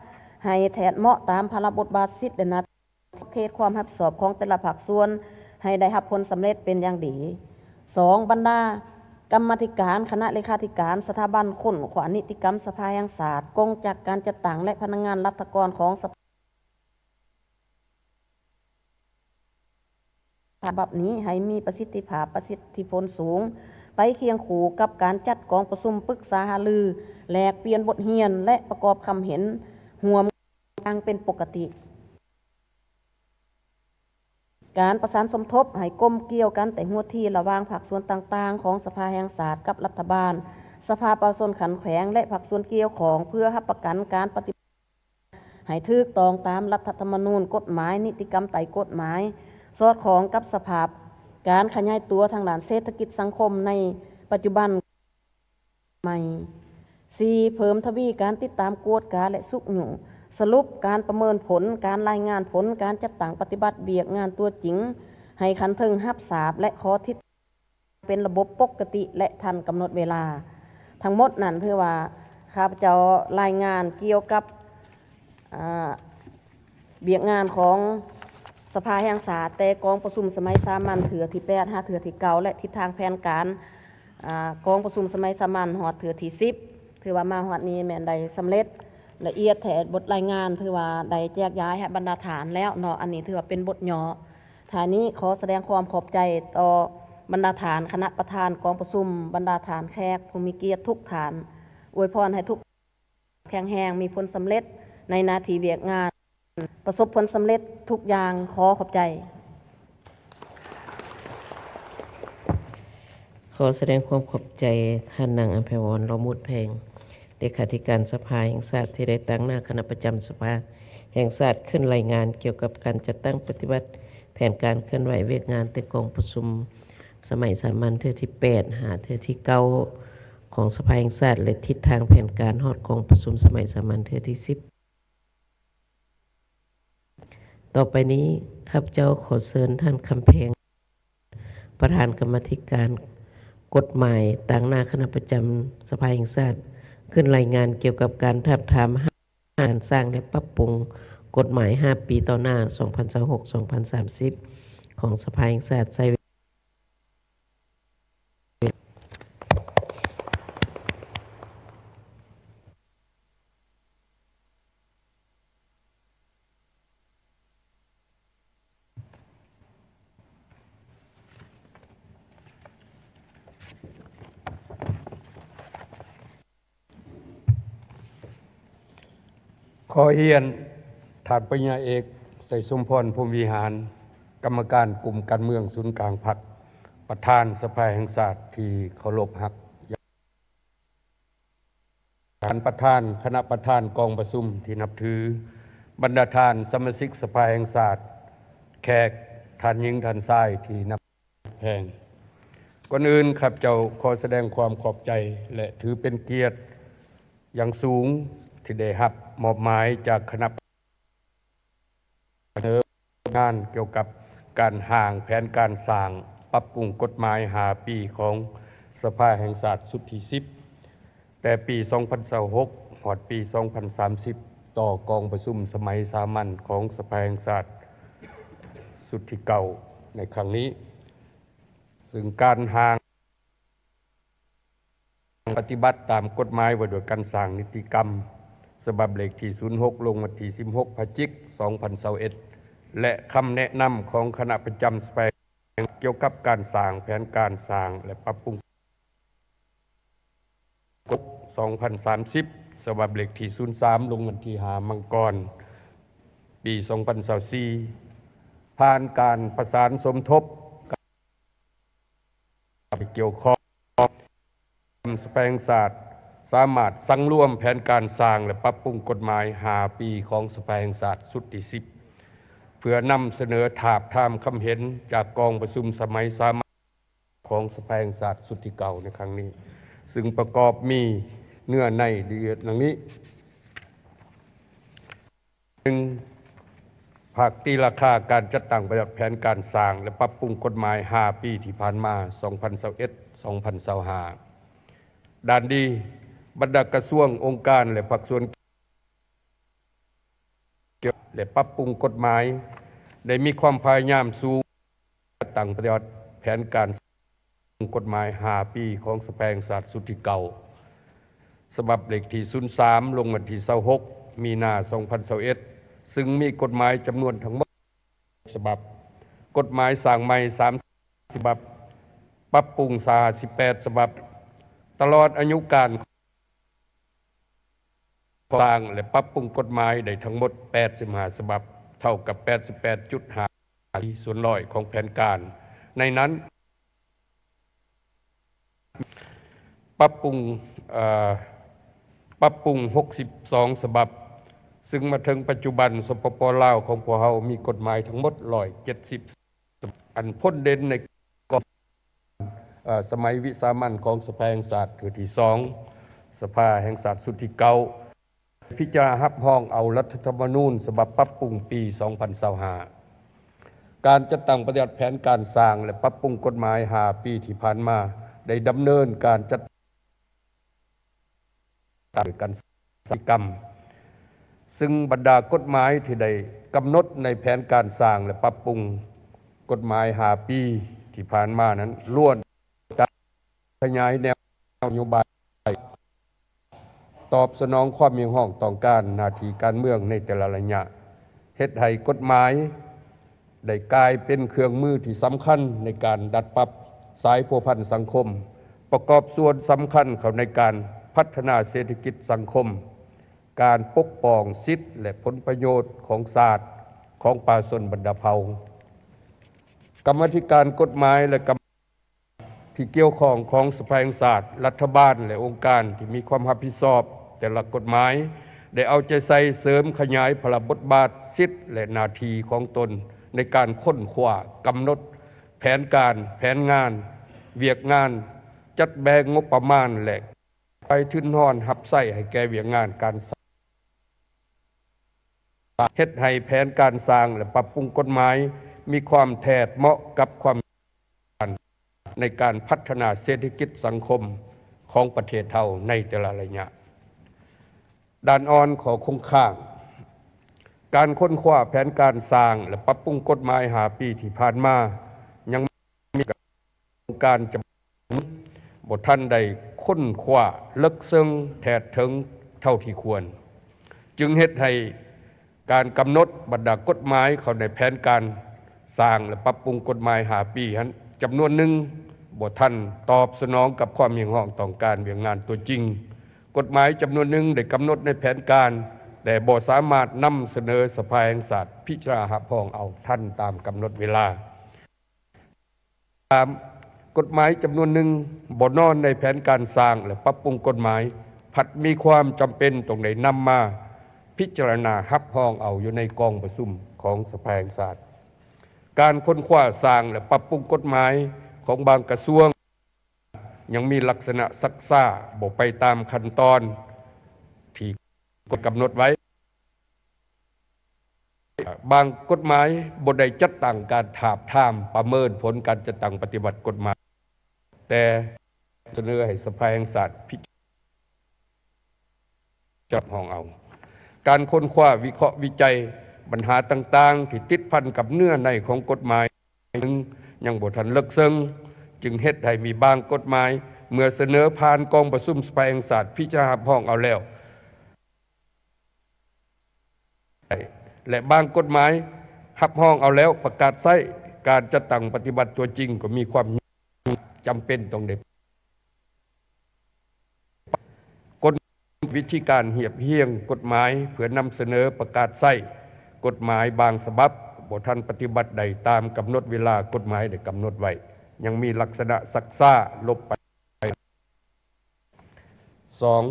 ໃຫ້ແທດເໝາະຕາມພາລະບົດບາດ, ສິດ ແລະ ໜ້າທີ່ ຂອບເຂດຄວາມຮັບຜິດຊອບຂອງແຕ່ລະພາກສ່ວນໃຫ້ໄດ້ຮັບຜົນສຳເລັດເປັນຢ່າງດີ. ສອງ ບັນດາກຳມາທິການຄະນະເລຂາທິການສະຖາບັນຄົ້ນຄວ້ານິຕິກຳສະພາແຫ່ງຊາດ, ກົງຈັກການຈັດຕັ້ງ ແລະ ພະນັກງານລັດຖະກອນຂອງສະພາ ສະບັບນີ້ໃຫ້ມີປະສິດທິພາບ, ປະສິດທິຜົນສູງ, ໄປຄຽງຄູ່ກັບການຈັດກອງປະຊຸມປຶກສາຫາລື, ແລກປ່ຽນບົດຮຽນ ແລະ ປະກອບຄຳເຫັນຮ່ວມ ຢ່າງເປັນປົກກະຕິ. ການປະສານສົມທົບໃຫ້ກົມກ່ຽວກັນແຕ່ຫົວທີລະຫວ່າງພາກສ່ວນຕ່າງໆຂອງສະພາແຫ່ງຊາດກັບລັດຖະບານ, ສະພາປະຊາຊົນຂັ້ນແຂວງ ແລະ ພາກສ່ວນກ່ຽວຂ້ອງ ເພື່ອຮັບປະກັນການປະຕິບັດໃຫ້ຖືກຕ້ອງຕາມລັດຖະທຳມະນູນ, ກົດໝາຍ, ນິຕິກຳໃຕ້ກົດໝາຍ, ສອດຄ່ອງກັບສະພາບການຂະຫຍາຍຕົວທາງດ້ານເສດຖະກິດສັງຄົມໃນປັດຈຸບັນ. ໃໝ່. ສີ່ ເພີ່ມທະວີການຕິດຕາມກວດກາ ແລະ ຊຸກຍູ້ສະຫຼຸບການປະເມີນຜົນ, ການລາຍງານຜົນການຈັດຕັ້ງປະຕິບັດວຽກງານຕົວຈິງ ໃຫ້ຂັ້ນເທິງຮັບຊາບ ແລະ ຂໍ້ເທັດ ເປັນລະບົບປົກກະຕິ ແລະ ທັນກຳນົດເວລາ. ທັງໝົດນັ້ນຖືວ່າຂ້າພະເຈົ້າລາຍງານກ່ຽວກັບ ອາ ວຽກງານຂອງສະພາແຫ່ງຊາດ ແຕ່ກອງປະຊຸມສະໄໝສາມັນເທື່ອທີແປດ ຫາເທື່ອທີເກົ້າ ແລະ ທິດທາງແຜນການ ອາ ກອງປະຊຸມສະໄໝສາມັນຮອດເທື່ອທີສິບ ຖືວ່າມາຮອດນີ້ແມ່ນໄດ້ສຳເລັດລະອຽດແທ້. ບົດລາຍງານຖືວ່າໄດ້ແຈກຢາຍໃຫ້ບັນດາທ່ານແລ້ວເນາະ, ອັນນີ້ຖືວ່າເປັນບົດຫຍໍ້. ທ້າຍນີ້ຂໍສະແດງຄວາມຂອບໃຈຕໍ່ບັນດາທ່ານຄະນະປະທານກອງປະຊຸມ, ບັນດາທ່ານແຂກຜູ້ມີກຽດທຸກທ່ານ, ອວຍພອນໃຫ້ທຸກ ແຂງແຮງ, ມີຜົນສຳເລັດໃນໜ້າທີ່ວຽກງານ, ປະສົບຜົນສຳເລັດທຸກຢ່າງ. ຂໍຂອບໃຈ. ຂໍສະແດງຄວາມຂອບໃຈທ່ານນາງອຳໄພວອນ ຫຼໍ່ມູດແພງ, ເລຂາທິການສະພາແຫ່ງຊາດ ທີ່ໄດ້ຕາງໜ້າຄະນະປະຈຳສະພາແຫ່ງຊາດ ຂຶ້ນລາຍງານກ່ຽວກັບການຈັດຕັ້ງປະຕິບັດແຜນການເຄື່ອນໄຫວວຽກງານແຕ່ກອງປະຊຸມສະໄໝສາມັນເທື່ອທີແປດ ຫາເທື່ອທີເກົ້າ ຂອງສະພາແຫ່ງຊາດ ແລະ ທິດທາງແຜນການຮອດກອງປະຊຸມສະໄໝສາມັນເທື່ອທີສິບ. ຕໍ່ໄປນີ້ ຂ້າພະເຈົ້າຂໍເຊີນທ່ານ ຄຳແພງ ປະທານກຳມາທິການກົດໝາຍ ຕາງໜ້າຄະນະປະຈຳສະພາແຫ່ງຊາດ ຂຶ້ນລາຍງານກ່ຽວກັບການທາບທາມ ການສ້າງ ແລະ ປັບປຸງກົດໝາຍຫ້າປີຕໍ່ໜ້າ ສອງພັນຊາວຫົກ ສອງພັນສາມສິບ ຂອງສະພາແຫ່ງຊາດ ໃຊ້ ຂໍຮຽນ ທ່ານປະລິນຍາເອກ ໄຊສົມພອນ ພົມວິຫານ, ກຳມະການກຸ່ມການເມືອງສູນກາງພັກ, ປະທານສະພາແຫ່ງຊາດທີ່ເຄົາລົບຮັກ, ທ່ານປະທານຄະນະປະທານກອງປະຊຸມທີ່ນັບຖື, ບັນດາທ່ານສະມາຊິກສະພາແຫ່ງຊາດ, ແຂກ, ທ່ານຍິງ, ທ່ານຊາຍທີ່ນັບ ແພງ. ກ່ອນອື່ນ ຂ້າພະເຈົ້າຂໍສະແດງຄວາມຂອບໃຈ ແລະ ຖືເປັນກຽດຢ່າງສູງທີ່ໄດ້ຮັບມອບໝາຍຈາກຄະນະ ສະເໜີງານກ່ຽວກັບການຮ່າງແຜນການສ້າງປັບປຸງກົດໝາຍຫ້າປີຂອງສະພາແຫ່ງຊາດຊຸດທີສິບ ແຕ່ປີສອງພັນຊາວຫົກ ຮອດປີສອງພັນສາມສິບ ຕໍ່ກອງປະຊຸມສະໄໝສາມັນຂອງສະພາແຫ່ງຊາດຊຸດທີເກົ້າ ໃນຄັ້ງນີ້, ຊຶ່ງການຮ່າງປະຕິບັດຕາມກົດໝາຍວ່າດ້ວຍການສ້າງນິຕິກຳ ສະບັບເລກທີສູນຫົກ ລົງວັນທີສິບຫົກ ພະຈິກ ສອງພັນຊາວເອັດ ແລະ ຄຳແນະນຳຂອງຄະນະປະຈຳສະໄປ ກ່ຽວກັບການສ້າງແຜນການສ້າງ ແລະ ປັບປຸງ ກົດ ສອງພັນສາມສິບ ສະບັບເລກທີສູນສາມ ລົງວັນທີຫ້າ ມັງກອນ ປີສອງພັນຊາວສີ່ ຜ່ານການປະສານສົມທົບກັບກ່ຽວຂ້ອງ ສະພາແຫ່ງຊາດ ສາມາດສັງລວມແຜນການສ້າງ ແລະ ປັບປຸງກົດໝາຍຫ້າປີຂອງສະພາແຫ່ງຊາດຊຸດທີສິບ ເພື່ອນຳສະເໜີທາບທາມຄຳເຫັນຈາກກອງປະຊຸມສະໄໝສາມັນ ຂອງສະພາແຫ່ງຊາດຊຸດທີເກົ້າໃນຄັ້ງນີ້, ຊຶ່ງປະກອບມີເນື້ອໃນລະອຽດດັ່ງນີ້: ໜຶ່ງ, ພາກຕີລາຄາການຈັດຕັ້ງປະຕິບັດແຜນການສ້າງ ແລະ ປັບປຸງກົດໝາຍຫ້າປີທີ່ຜ່ານມາ ສອງພັນຊາວເອັດ ສອງພັນຊາວຫ້າ. ດ້ານດີ, ບັນດາກະຊວງ, ອົງການ ແລະ ພາກສ່ວນ ແລະ ປັບປຸງກົດໝາຍ ໄດ້ມີຄວາມພະຍາຍາມສູງ ຈັດຕັ້ງປະຕິບັດແຜນການກົດໝາຍຫ້າປີຂອງສະພາແຫ່ງຊາດຊຸດທີເກົ້າ ສະບັບເລກທີສູນສາມ ລົງວັນທີຊາວຫົກ ມີນາ ສອງພັນຊາວເອັດ ຊຶ່ງມີກົດໝາຍຈຳນວນທັງໝົດ ສະບັບ, ກົດໝາຍສ້າງໃໝ່ ສາມສິບ ສະບັບ, ປັບປຸງ ຫ້າສິບແປດ ສະບັບ, ຕະຫຼອດອາຍຸການ ສ້າງ ແລະ ປັບປຸງກົດໝາຍໄດ້ທັງໝົດ ແປດສິບຫ້າ ສະບັບ, ເທົ່າກັບ ແປດສິບແປດຈຸດຫ້າ ສ່ວນຮ້ອຍຂອງແຜນການ. ໃນນັ້ນ ປັບປຸງ, ເອີ, ປັບປຸງ ຫົກສິບສອງ ສະບັບ, ຊຶ່ງມາເຖິງປັດຈຸບັນ ສປປ ລາວ ຂອງພວກເຮົາມີກົດໝາຍທັງໝົດ ຮ້ອຍເຈັດສິບ ອັນພົ້ນເດັ່ນໃນກອງ ເອີ ສະໄໝວິສາມັນຂອງສະພາແຫ່ງຊາດເທື່ອທີສອງ ສະພາແຫ່ງຊາດຊຸດທີເກົ້າ ພິຈາລະນາຮັບຮອງເອົາລັດຖະທຳມະນູນສະບັບປັບປຸງປີສອງພັນຊາວຫ້າ. ການຈັດຕັ້ງປະຕິບັດແຜນການສ້າງ ແລະ ປັບປຸງກົດໝາຍຫ້າປີທີ່ຜ່ານມາ ໄດ້ດຳເນີນການຈັດ ການ ກຳ ຊຶ່ງບັນດາກົດໝາຍທີ່ໄດ້ກຳນົດໃນແຜນການສ້າງ ແລະ ປັບປຸງກົດໝາຍຫ້າປີທີ່ຜ່ານມານັ້ນ ລ້ວນຂະຫຍາຍແນວນະໂຍບາຍ ຕອບສະໜອງຄວາມຮຽກຮ້ອງຕ້ອງການໜ້າທີ່ການເມືອງໃນແຕ່ລະໄລຍະ, ເຮັດໃຫ້ກົດໝາຍ ໄດ້ກາຍເປັນເຄື່ອງມືທີ່ສຳຄັນໃນການດັດປັບສາຍພົວພັນສັງຄົມ, ປະກອບສ່ວນສຳຄັນເຂົ້າໃນການພັດທະນາເສດຖະກິດສັງຄົມ, ການປົກປ້ອງສິດ ແລະ ຜົນປະໂຫຍດຂອງຊາດ, ຂອງປະຊາຊົນບັນດາເຜົ່າ. ກຳມາທິການກົດໝາຍ ແລະ ກຳ ທີ່ກ່ຽວຂ້ອງຂອງສະພາແຫ່ງຊາດ, ລັດຖະບານ ແລະ ອົງການທີ່ມີຄວາມຮັບຜິດຊອບແຕ່ລະກົດໝາຍ ໄດ້ເອົາໃຈໃສ່ເສີມຂະຫຍາຍພາລະບົດບາດ, ສິດ ແລະ ໜ້າທີ່ຂອງຕົນໃນການຄົ້ນຄວ້າ, ກຳນົດແຜນການ, ແຜນງານ, ວຽກງານ, ຈັດແບ່ງງົບປະມານ ແລະ ໄປທຶນຮອນຮັບໃຊ້ໃຫ້ແກ່ວຽກງານການສ້າງ, ເຮັດໃຫ້ແຜນການສ້າງ ແລະ ປັບປຸງກົດໝາຍມີຄວາມແທດເໝາະກັບຄວາມ ໃນການພັດທະນາເສດຖະກິດສັງຄົມຂອງປະເທດເຮົາໃນແຕ່ລະໄລຍະ. ດ້ານອ່ອນ ຂໍ້ຄົງຄ້າງ, ການຄົ້ນຄວ້າແຜນການສ້າງ ແລະ ປັບປຸງກົດໝາຍຫ້າປີທີ່ຜ່ານມາ ຍັງມີການຈຳ ບໍ່ທັນໄດ້ຄົ້ນຄວ້າເລິກເຊິ່ງແທດເຖິງເທົ່າທີ່ຄວນ, ຈຶ່ງເຮັດໃຫ້ການກຳນົດບັນດາກົດໝາຍເຂົ້າໃນແຜນການສ້າງ ແລະ ປັບປຸງກົດໝາຍຫ້າປີຫັ້ນ ຈຳນວນໜຶ່ງບໍ່ທັນຕອບສະໜອງກັບຄວາມຮຽກຮ້ອງຕ້ອງການວຽກງານຕົວຈິງ. ກົດໝາຍຈຳນວນໜຶ່ງໄດ້ກຳນົດໃນແຜນການ ແຕ່ບໍ່ສາມາດນຳສະເໜີສະພາແຫ່ງຊາດພິຈາລະນາຮັບຮອງເອົາທັນຕາມກຳນົດເວລາ. ສາມ, ກົດໝາຍຈຳນວນໜຶ່ງບໍ່ນອນໃນແຜນການສ້າງ ແລະ ປັບປຸງກົດໝາຍ ພັດມີຄວາມຈຳເປັນຕ້ອງໄດ້ນຳມາພິຈາລະນາຮັບຮອງເອົາຢູ່ໃນກອງປະຊຸມຂອງສະພາແຫ່ງຊາດ. ການຄົ້ນຄວ້າສ້າງ ແລະ ປັບປຸງກົດໝາຍຂອງບາງກະຊວງ ຍັງມີລັກສະນະຊັກຊ້າ, ບໍ່ໄປຕາມຂັ້ນຕອນທີ່ກົດກຳນົດໄວ້. ບາງກົດໝາຍບໍ່ໄດ້ຈັດຕັ້ງການທາບທາມປະເມີນຜົນການຈັດຕັ້ງປະຕິບັດກົດໝາຍ, ແຕ່ສະເໜີໃຫ້ສະພາແຫ່ງຊາດພິຈາລະນາຮັບຮອງເອົາ. ການຄົ້ນຄວ້າ, ວິເຄາະ, ວິໄຈບັນຫາຕ່າງໆທີ່ຕິດພັນກັບເນື້ອໃນຂອງກົດໝາຍ ຍັງບໍ່ທັນເລິກເຊິ່ງ, ຈຶ່ງເຮັດໃຫ້ມີບາງກົດໝາຍເມື່ອສະເໜີຜ່ານກອງປະຊຸມສະພາແຫ່ງຊາດພິຈາລະນາຮັບຮອງເອົາແລ້ວ ແລະ ບາງກົດໝາຍຮັບຮອງເອົາແລ້ວປະກາດໃຊ້, ການຈັດຕັ້ງປະຕິບັດຕົວຈິງກໍມີຄວາມ ຈຳເປັນຕ້ອງໄດ້ຄົ້ນວິທີການຮຽບຮຽງກົດໝາຍເພື່ອນຳສະເໜີປະກາດໃຊ້. ກົດໝາຍບາງສະບັບບໍ່ທັນປະຕິບັດໄດ້ຕາມກຳນົດເວລາກົດໝາຍໄດ້ກຳນົດໄວ້, ຍັງມີລັກສະນະຊັກຊ້າ, ຫຼົບໄປ. ສອງ,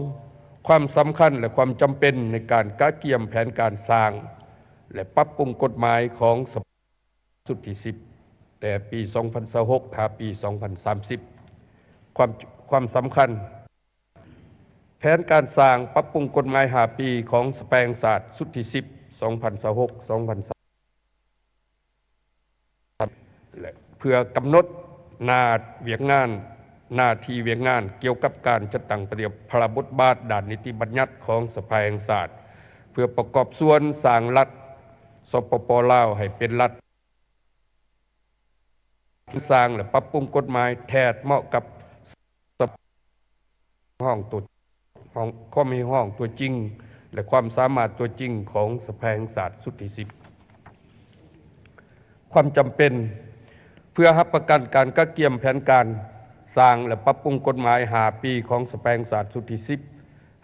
ຄວາມສຳຄັນ ແລະ ຄວາມຈຳເປັນໃນການກະກຽມແຜນການສ້າງ ແລະ ປັບປຸງກົດໝາຍຂອງສະ ຊຸດທີສິບ ແຕ່ປີສອງພັນຊາວຫົກ ຫາປີສອງພັນສາມສິບ. ຄວາມ ຄວາມສຳຄັນ ແຜນການສ້າງປັບປຸງກົດໝາຍຫ້າປີຂອງສະພາແຫ່ງຊາດຊຸດທີສິບ ສອງພັນຊາວຫົກ ສອງພັນສາມ ແລະ ເພື່ອກຳນົດໜ້າວຽກງານ, ໜ້າທີ່ວຽກງານກ່ຽວກັບການຈັດຕັ້ງປະຕິບັດພາລະບົດບາດດ້ານນິຕິບັນຍັດຂອງສະພາແຫ່ງຊາດ ເພື່ອປະກອບສ່ວນສ້າງລັດ ສປປ ລາວ ໃຫ້ເປັນລັດ ສ້າງ ແລະ ປັບປຸງກົດໝາຍແທດເໝາະກັບສະພາບຮຽກຮ້ອງຕົວ, ຄວາມຮຽກຮ້ອງຕົວຈິງ ແລະ ຄວາມສາມາດຕົວຈິງຂອງສະພາແຫ່ງຊາດຊຸດທີສິບ. ຄວາມຈຳເປັນ ເພື່ອຮັບປະກັນການກະກຽມແຜນການສ້າງ ແລະ ປັບປຸງກົດໝາຍຫ້າປີຂອງສະພາແຫ່ງຊາດຊຸດທີສິບ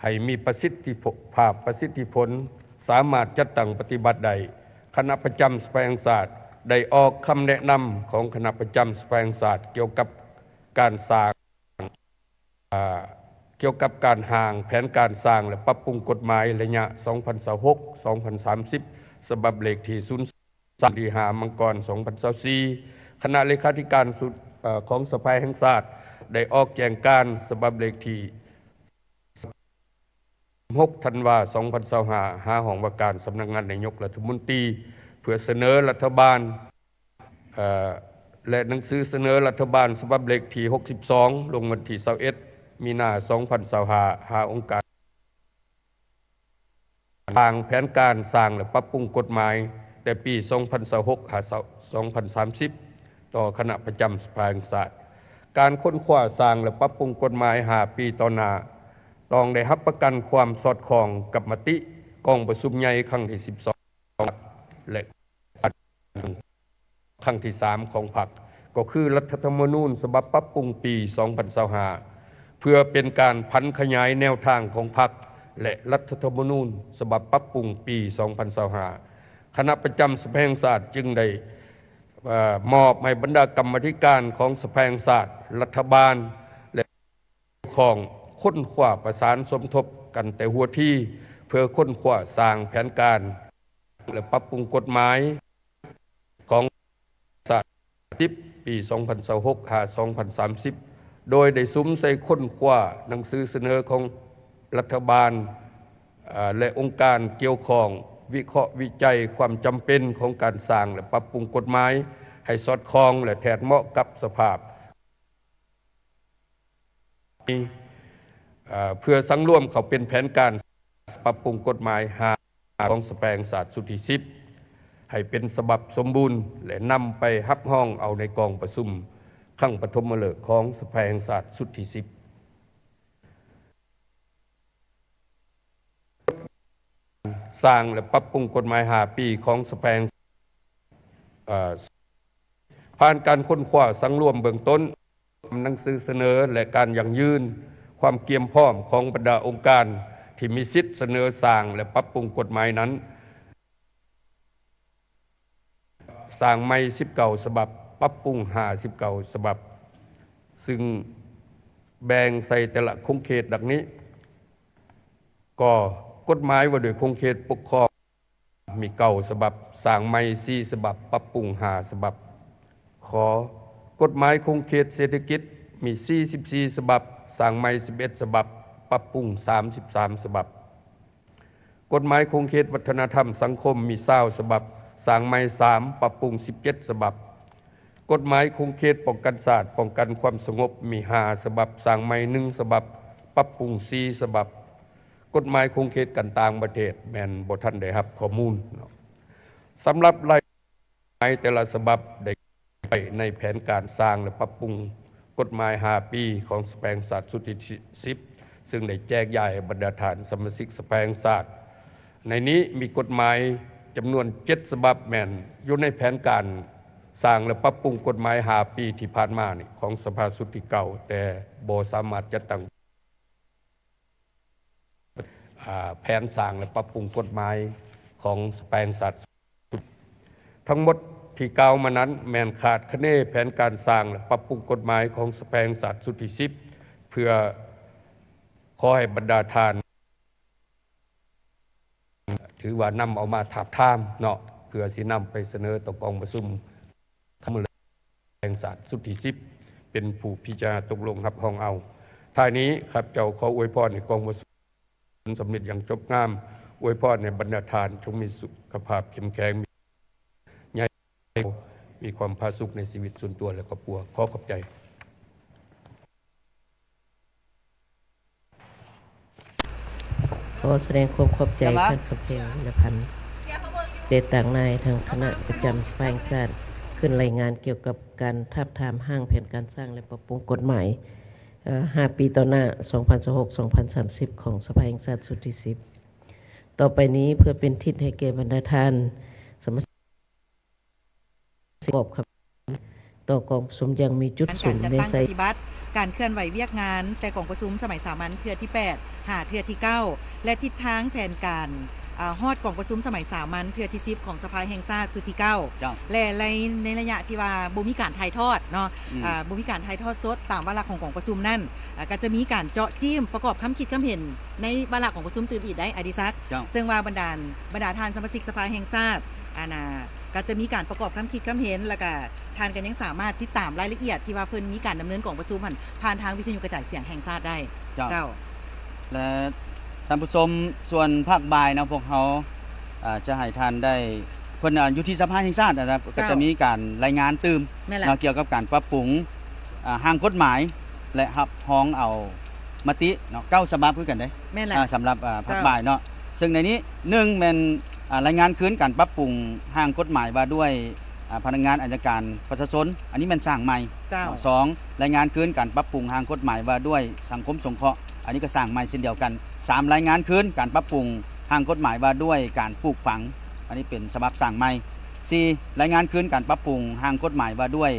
ໃຫ້ມີປະສິດທິພາບ, ປະສິດທິຜົນ, ສາມາດຈັດຕັ້ງປະຕິບັດໄດ້, ຄະນະປະຈຳສະພາແຫ່ງຊາດໄດ້ອອກຄຳແນະນຳຂອງຄະນະປະຈຳສະພາແຫ່ງຊາດກ່ຽວກັບການສ້າງ, ອາ, ກ່ຽວກັບການຮ່າງແຜນການສ້າງ ແລະ ປັບປຸງກົດໝາຍໄລຍະສອງພັນຊາວຫົກ ສອງພັນສາມສິບ ສະບັບເລກທີສູນສາມ ທີຫ້າ ມັງກອນ ສອງພັນຊາວສີ່. ຄະນະເລຂາທິການສຸດ, ເອີ, ຂອງສະພາແຫ່ງຊາດໄດ້ອອກແຈ້ງການສະບັບເລກທີ ຫົກ ທັນວາ ສອງພັນຊາວຫ້າ ຫາຫ້ອງວ່າການສຳນັກງານນາຍົກລັດຖະມົນຕີ ເພື່ອສະເໜີລັດຖະບານ, ເອີ, ແລະ ໜັງສືສະເໜີລັດຖະບານສະບັບເລກທີຫົກສິບສອງ ລົງວັນທີຊາວເອັດ ມີນາ ສອງພັນຊາວຫ້າ ຫາອົງການ ຮ່າງແຜນການສ້າງ ແລະ ປັບປຸງກົດໝາຍແຕ່ປີສອງພັນຊາວຫົກ ຫາ ສອງພັນສາມສິບ ຕໍ່ຄະນະປະຈຳສະພາແຫ່ງຊາດ. ການຄົ້ນຄວ້າສ້າງ ແລະ ປັບປຸງກົດໝາຍຫ້າປີຕໍ່ໜ້າ ຕ້ອງໄດ້ຮັບປະກັນຄວາມສອດຄ່ອງກັບມະຕິກອງປະຊຸມໃຫຍ່ຄັ້ງທີສິບສອງ ແລະ ຄັ້ງທີສາມຂອງພັກ ກໍຄືລັດຖະທຳມະນູນສະບັບປັບປຸງປີສອງພັນຊາວຫ້າ ເພື່ອເປັນການຜັນຂະຫຍາຍແນວທາງຂອງພັກ ແລະ ລັດຖະທຳມະນູນສະບັບປັບປຸງປີສອງພັນຊາວຫ້າ. ຄະນະປະຈຳສະພາແຫ່ງຊາດຈຶ່ງໄດ້, ເອີ, ມອບໃຫ້ບັນດາກຳມາທິການຂອງສະພາແຫ່ງຊາດ, ລັດຖະບານ ແລະ ກ່ຽວຂ້ອງຄົ້ນຄວ້າປະສານສົມທົບກັນແຕ່ຫົວທີ ເພື່ອຄົ້ນຄວ້າສ້າງແຜນການ ແລະ ປັບປຸງກົດໝາຍຂອງຊາດສິບ ປີສອງພັນຊາວຫົກ ຫາ ສອງພັນສາມສິບ ໂດຍໄດ້ສຸມໃສ່ຄົ້ນຄວ້າໜັງສືສະເໜີຂອງລັດຖະບານ ເອີ ແລະ ອົງການກ່ຽວຂ້ອງ, ວິເຄາະວິໄຈຄວາມຈຳເປັນຂອງການສ້າງ ແລະ ປັບປຸງກົດໝາຍໃຫ້ສອດຄ່ອງ ແລະ ແທດເໝາະກັບສະພາບ ເພື່ອສັງລວມເຂົ້າເປັນແຜນການປັບປຸງກົດໝາຍຫ້າຂອງສະພາແຫ່ງຊາດຊຸດທີສິບ ໃຫ້ເປັນສະບັບສົມບູນ ແລະ ນຳໄປຮັບຮອງເອົາໃນກອງປະຊຸມຄັ້ງປະຖົມມະເລີກຂອງສະພາແຫ່ງຊາດຊຸດທີສິບ. ສ້າງ ແລະ ປັບປຸງກົດໝາຍຫ້າປີຂອງສະແພງ, ເອີ, ຜ່ານການຄົ້ນຄວ້າສັງລວມເບື້ອງຕົ້ນ, ໜັງສືສະເໜີ ແລະ ການຢັ້ງຢືນຄວາມກຽມພ້ອມຂອງບັນດາອົງການ ທີ່ມີສິດສະເໜີສ້າງ ແລະ ປັບປຸງກົດໝາຍນັ້ນ ສ້າງໃໝ່ສິບເກົ້າສະບັບ, ປັບປຸງຫ້າສິບເກົ້າສະບັບ, ຊຶ່ງແບ່ງໃສ່ແຕ່ລະຂົງເຂດດັ່ງນີ້. ກໍ ກົດໝາຍວ່າດ້ວຍຂົງເຂດປົກຄອງ ມີເກົ້າສະບັບ, ສ້າງໃໝ່ສີ່ສະບັບ, ປັບປຸງຫ້າສະບັບ. ຂ ກົດໝາຍຂົງເຂດເສດຖະກິດ ມີສີ່ສິບສີ່ສະບັບ, ສ້າງໃໝ່ສິບເອັດສະບັບ, ປັບປຸງສາມສິບສາມສະບັບ. ກົດໝາຍຂົງເຂດວັດທະນະທຳສັງຄົມ ມີຊາວສະບັບ, ສ້າງໃໝ່ສາມ, ປັບປຸງສິບເຈັດສະບັບ. ກົດໝາຍຂົງເຂດປ້ອງກັນຊາດ, ປ້ອງກັນຄວາມສະຫງົບ ມີຫ້າສະບັບ, ສ້າງໃໝ່ໜຶ່ງສະບັບ, ປັບປຸງສີ່ສະບັບ. ກົດໝາຍຂົງເຂດການຕ່າງປະເທດ ແມ່ນບໍ່ທັນໄດ້ຮັບຂໍ້ມູນເນາະ. ສຳລັບລາຍ ກົດໝາຍແຕ່ລະສະບັບໄດ້ໄວ້ໃນແຜນການສ້າງ ແລະ ປັບປຸງກົດໝາຍຫ້າປີຂອງສະພາແຫ່ງຊາດຊຸດທີສິບ ຊຶ່ງໄດ້ແຈກຢາຍໃຫ້ບັນດາທ່ານສະມາຊິກສະພາແຫ່ງຊາດ. ໃນນີ້ມີກົດໝາຍຈຳນວນເຈັດສະບັບ ແມ່ນຢູ່ໃນແຜນການສ້າງ ແລະ ປັບປຸງກົດໝາຍຫ້າປີທີ່ຜ່ານມານີ້ ຂອງສະພາຊຸດທີເກົ້າ ແຕ່ບໍ່ສາມາດຈັດຕັ້ງ ອາ ແຜນສ້າງ ແລະ ປັບປຸງກົດໝາຍຂອງສະພາແຫ່ງຊາດ. ທັງໝົດທີ່ກ່າວມານັ້ນ ແມ່ນຄາດຄະເນແຜນການສ້າງ ແລະ ປັບປຸງກົດໝາຍຂອງສະພາແຫ່ງຊາດຊຸດທີສິບ ເພື່ອຂໍໃຫ້ບັນດາທ່ານ ຖືວ່ານຳເອົາມາທາບທາມເນາະ ເພື່ອຊິນຳໄປສະເໜີຕໍ່ກອງປະຊຸມ ຄຳແຫ່ງຊາດຊຸດທີສິບ ເປັນຜູ້ພິຈາລະນາຕົກລົງຮັບຮອງເອົາ. ທ້າຍນີ້ ຂ້າພະເຈົ້າຂໍອວຍພອນໃຫ້ກອງປະຊຸມສຳເລັດຢ່າງຈົບງາມ, ອວຍພອນໃຫ້ບັນດາທ່ານຈົ່ງມີສຸຂະພາບເຂັ້ມແຂງ, ມີໃຫຍ່, ມີຄວາມຜາສຸກໃນຊີວິດສ່ວນຕົວ ແລະ ຄອບຄົວ. ຂໍຂອບໃຈ. ຂໍສະແດງຄວາມຂອບໃຈທ່ານຄຳແພງ ນະພັນ ເດດຕາງນາຍ ທາງຄະນະປະຈຳສະພາແຫ່ງຊາດ ຂຶ້ນລາຍງານກ່ຽວກັບການທາບທາມຮ່າງແຜນການສ້າງ ແລະ ປັບປຸງກົດໝາຍ ເອີ ຫ້າປີຕໍ່ໜ້າ ສອງພັນຊາວຫົກ ສອງພັນສາມສິບ ຂອງສະພາແຫ່ງຊາດຊຸດທີສິບ. ຕໍ່ໄປນີ້ ເພື່ອເປັນທິດໃຫ້ແກ່ບັນດາທ່ານສະມາຊິກ ປະກອບຄຳຖາມຕໍ່ກອງປະຊຸມຢ່າງມີຈຸດສຸມ ການຈັດຕັ້ງປະຕິບັດການເຄື່ອນໄຫວວຽກງານແຕ່ກອງປະຊຸມສະໄໝສາມັນເທື່ອທີແປດ ຫາເທື່ອທີເກົ້າ ແລະ ທິດທາງແຜນການ ອາ ຮອດກອງປະຊຸມສະໄໝສາມັນເທື່ອທີສິບ ຂອງສະພາແຫ່ງຊາດຊຸດທີເກົ້າ ເຈົ້າ ແລະ ໃນ ໃນໄລຍະທີ່ວ່າບໍ່ມີການຖ່າຍທອດເນາະ ອືມ ອາ ບໍ່ມີການຖ່າຍທອດສົດຕາມວາລະຂອງກອງປະຊຸມນັ້ນ ອາ ກໍຈະມີການເຈາະຈີ້ມປະກອບຄຳຄິດຄຳເຫັນໃນວາລະຂອງປະຊຸມຕື່ມອີກໄດ໋ ອະດິສັກ ເຈົ້າ ເຊິ່ງວ່າບັນດາ ບັນດາທ່ານສະມາຊິກສະພາແຫ່ງຊາດ ອັນ ອາ ກໍຈະມີການປະກອບຄຳຄິດຄຳເຫັນ ແລ້ວກໍທ່ານກໍຍັງສາມາດຕິດຕາມລາຍລະອຽດທີ່ວ່າເພິ່ນມີການດຳເນີນກອງປະຊຸມຫັ້ນ ຜ່ານທາງວິທະຍຸກະຈາຍສຽງແຫ່ງຊາດໄດ້. ເຈົ້າ ເຈົ້າ ແລະ ທ່ານຜູ້ຊົມ ສ່ວນພາກບ່າຍເນາະ ພວກເຮົາ ອາ ຈະໃຫ້ທ່ານໄດ້ ເພິ່ນ ອາ ຢູ່ທີ່ສະພາແຫ່ງຊາດນະ ເຈົ້າ ກໍຈະມີການລາຍງານຕື່ມ ແມ່ນລະ ເນາະ ກ່ຽວກັບການປັບປຸງ ອາ ຮ່າງກົດໝາຍ ແລະ ຮັບຮອງເອົາມະຕິເນາະ ເກົ້າສະບັບຄືກັນເດ້ ແມ່ນແຫຼະ ອາ ສຳລັບ ອາ ພາກ ເຈົ້າ ບ່າຍເນາະ. ເຊິ່ງໃນນີ້ ໜຶ່ງ ແມ່ນ ອາ ລາຍງານຄືນການປັບປຸງຮ່າງກົດໝາຍວ່າດ້ວຍ ອາ ພະນັກງານອັຍການປະຊາຊົນ ອັນນີ້ແມ່ນສ້າງໃໝ່. ເຈົ້າ. ສອງ ລາຍງານຄືນການປັບປຸງຮ່າງກົດໝາຍວ່າດ້ວຍສັງຄົມສົງເຄາະ ອັນນີ້ກໍສ້າງໃໝ່ເຊັ່ນດຽວກັນ. ສາມ ລາຍງານຄືນການປັບປຸງຮ່າງກົດໝາຍວ່າດ້ວຍການປູກຝັງ ອັນນີ້ເປັນສະບັບສ້າງໃໝ່. ສີ່ ລາຍງານຄືນການປັບປຸງຮ່າງກົດໝາຍວ່າດ້ວຍ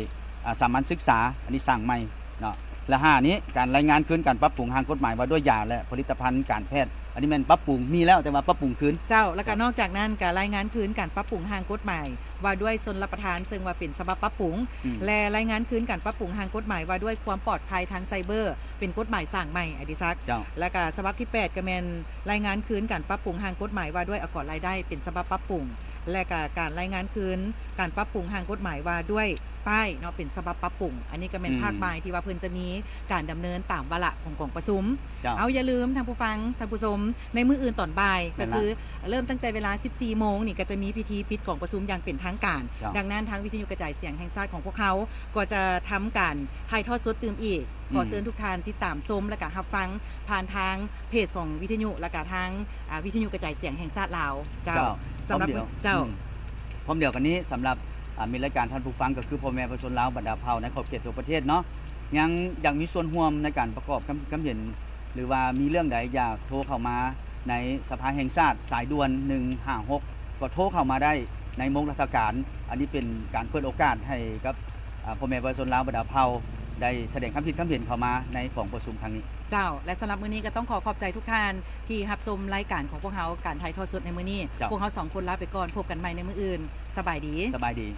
ອາ ສາມັນສຶກສາ ອັນນີ້ສ້າງໃໝ່ເນາະ. ແລະ ຫ້າ ນີ້ ການລາຍງານຄືນການປັບປຸງຮ່າງກົດໝາຍວ່າດ້ວຍຢາ ແລະ ຜະລິດຕະພັນການແພດ ອັນນີ້ແມ່ນປັບປຸງ ມີແລ້ວ ແຕ່ວ່າປັບປຸງຄືນ. ເຈົ້າ ແລ້ວກໍ ເຈົ້າ ນອກຈາກນັ້ນ ກໍລາຍງານຄືນການປັບປຸງຮ່າງກົດໝາຍ ວ່າດ້ວຍຊົນລະປະທານ ເຊິ່ງວ່າເປັນສະບັບປັບປຸງ ອືມ ແລະ ລາຍງານຄືນການປັບປຸງຮ່າງກົດໝາຍວ່າດ້ວຍຄວາມປອດໄພທາງໄຊເບີ ເປັນກົດໝາຍສ້າງໃໝ່ ອະດິສັກ. ເຈົ້າ. ແລ້ວກະສະບັບທີແປດ ກໍແມ່ນລາຍງານຄືນການປັບປຸງຮ່າງກົດໝາຍວ່າດ້ວຍອາກອນລາຍໄດ້ ເປັນສະບັບປັບປຸງ ແລະກະການລາຍງານຄືນການປັບປຸງຮ່າງກົດໝາຍວ່າດ້ວຍປ້າຍເນາະ ເປັນສະບັບປັບປຸງ. ອັນນີ້ກໍແມ່ນ ອືມ ພາກບ່າຍທີ່ວ່າເພິ່ນຈະມີການດຳເນີນຕາມວາລະຂອງກອງປະຊຸມ. ເຈົ້າ. ເອົາ ຢ່າລືມທ່ານຜູ້ຟັງ ທ່ານຜູ້ຊົມ ໃນມື້ອື່ນຕອນບ່າຍ ແມ່ນລະ ກໍຄືເລີ່ມຕັ້ງແຕ່ເວລາສິບສີ່ໂມງນີ້ ກໍຈະມີພິທີປິດກອງປະຊຸມຢ່າງເປັນທາງການ. ເຈົ້າ. ດັ່ງນັ້ນ ທາງວິທະຍຸກະຈາຍສຽງແຫ່ງຊາດຂອງພວກເຮົາ ກໍຈະທຳການຖ່າຍທອດສົດຕື່ມອີກ. ອືມ. ຂໍເຊີນທຸກທ່ານຕິດຕາມຊົມ ແລະກະຮັບຟັງຜ່ານທາງເພຈຂອງວິທະຍຸ ແລະກະທາງ ອາ ວິທະຍຸກະຈາຍສຽງແຫ່ງຊາດລາວ. ເຈົ້າ. ເຈົ້າ. ສຳລັບ ພ້ອມດຽວ ເຈົ້າ ອືມ ພ້ອມດຽວກັນນີ້ ສຳລັບ ອາ ມິດລາຍການ ທ່ານຜູ້ຟັງ ກໍຄືພໍ່ແມ່ປະຊາຊົນລາວບັນດາເຜົ່າໃນຂອບເຂດທົ່ວປະເທດເນາະ ຍັງຢາກມີສ່ວນຮ່ວມໃນການປະກອບຄຳຄິດຄຳເຫັນ ຫຼືວ່າມີເລື່ອງໃດຢາກໂທເຂົ້າມາໃນສະພາແຫ່ງຊາດ ສາຍດ່ວນໜຶ່ງຫ້າຫົກ ກໍໂທເຂົ້າມາໄດ້ໃນໂມງລັດຖະການ. ອັນນີ້ເປັນການເປີດໂອກາດໃຫ້ກັບ ອາ ພໍ່ແມ່ປະຊາຊົນລາວບັນດາເຜົ່າ ໄດ້ສະແດງຄຳຄິດຄຳເຫັນເຂົ້າມາໃນກອງປະຊຸມຄັ້ງນີ້. ເຈົ້າ ແລະ ສຳລັບມື້ນີ້ກໍຕ້ອງຂໍຂອບໃຈທຸກທ່ານທີ່ຮັບຊົມລາຍການຂອງພວກເຮົາ ການຖ່າຍທອດສົດໃນມື້ນີ້. ເຈົ້າ ພວກເຮົາສອງຄົນລາໄປກ່ອນ, ພົບກັນໃໝ່ໃນມື້ອື່ນ. ສະບາຍດີ. ສະບາຍດີ.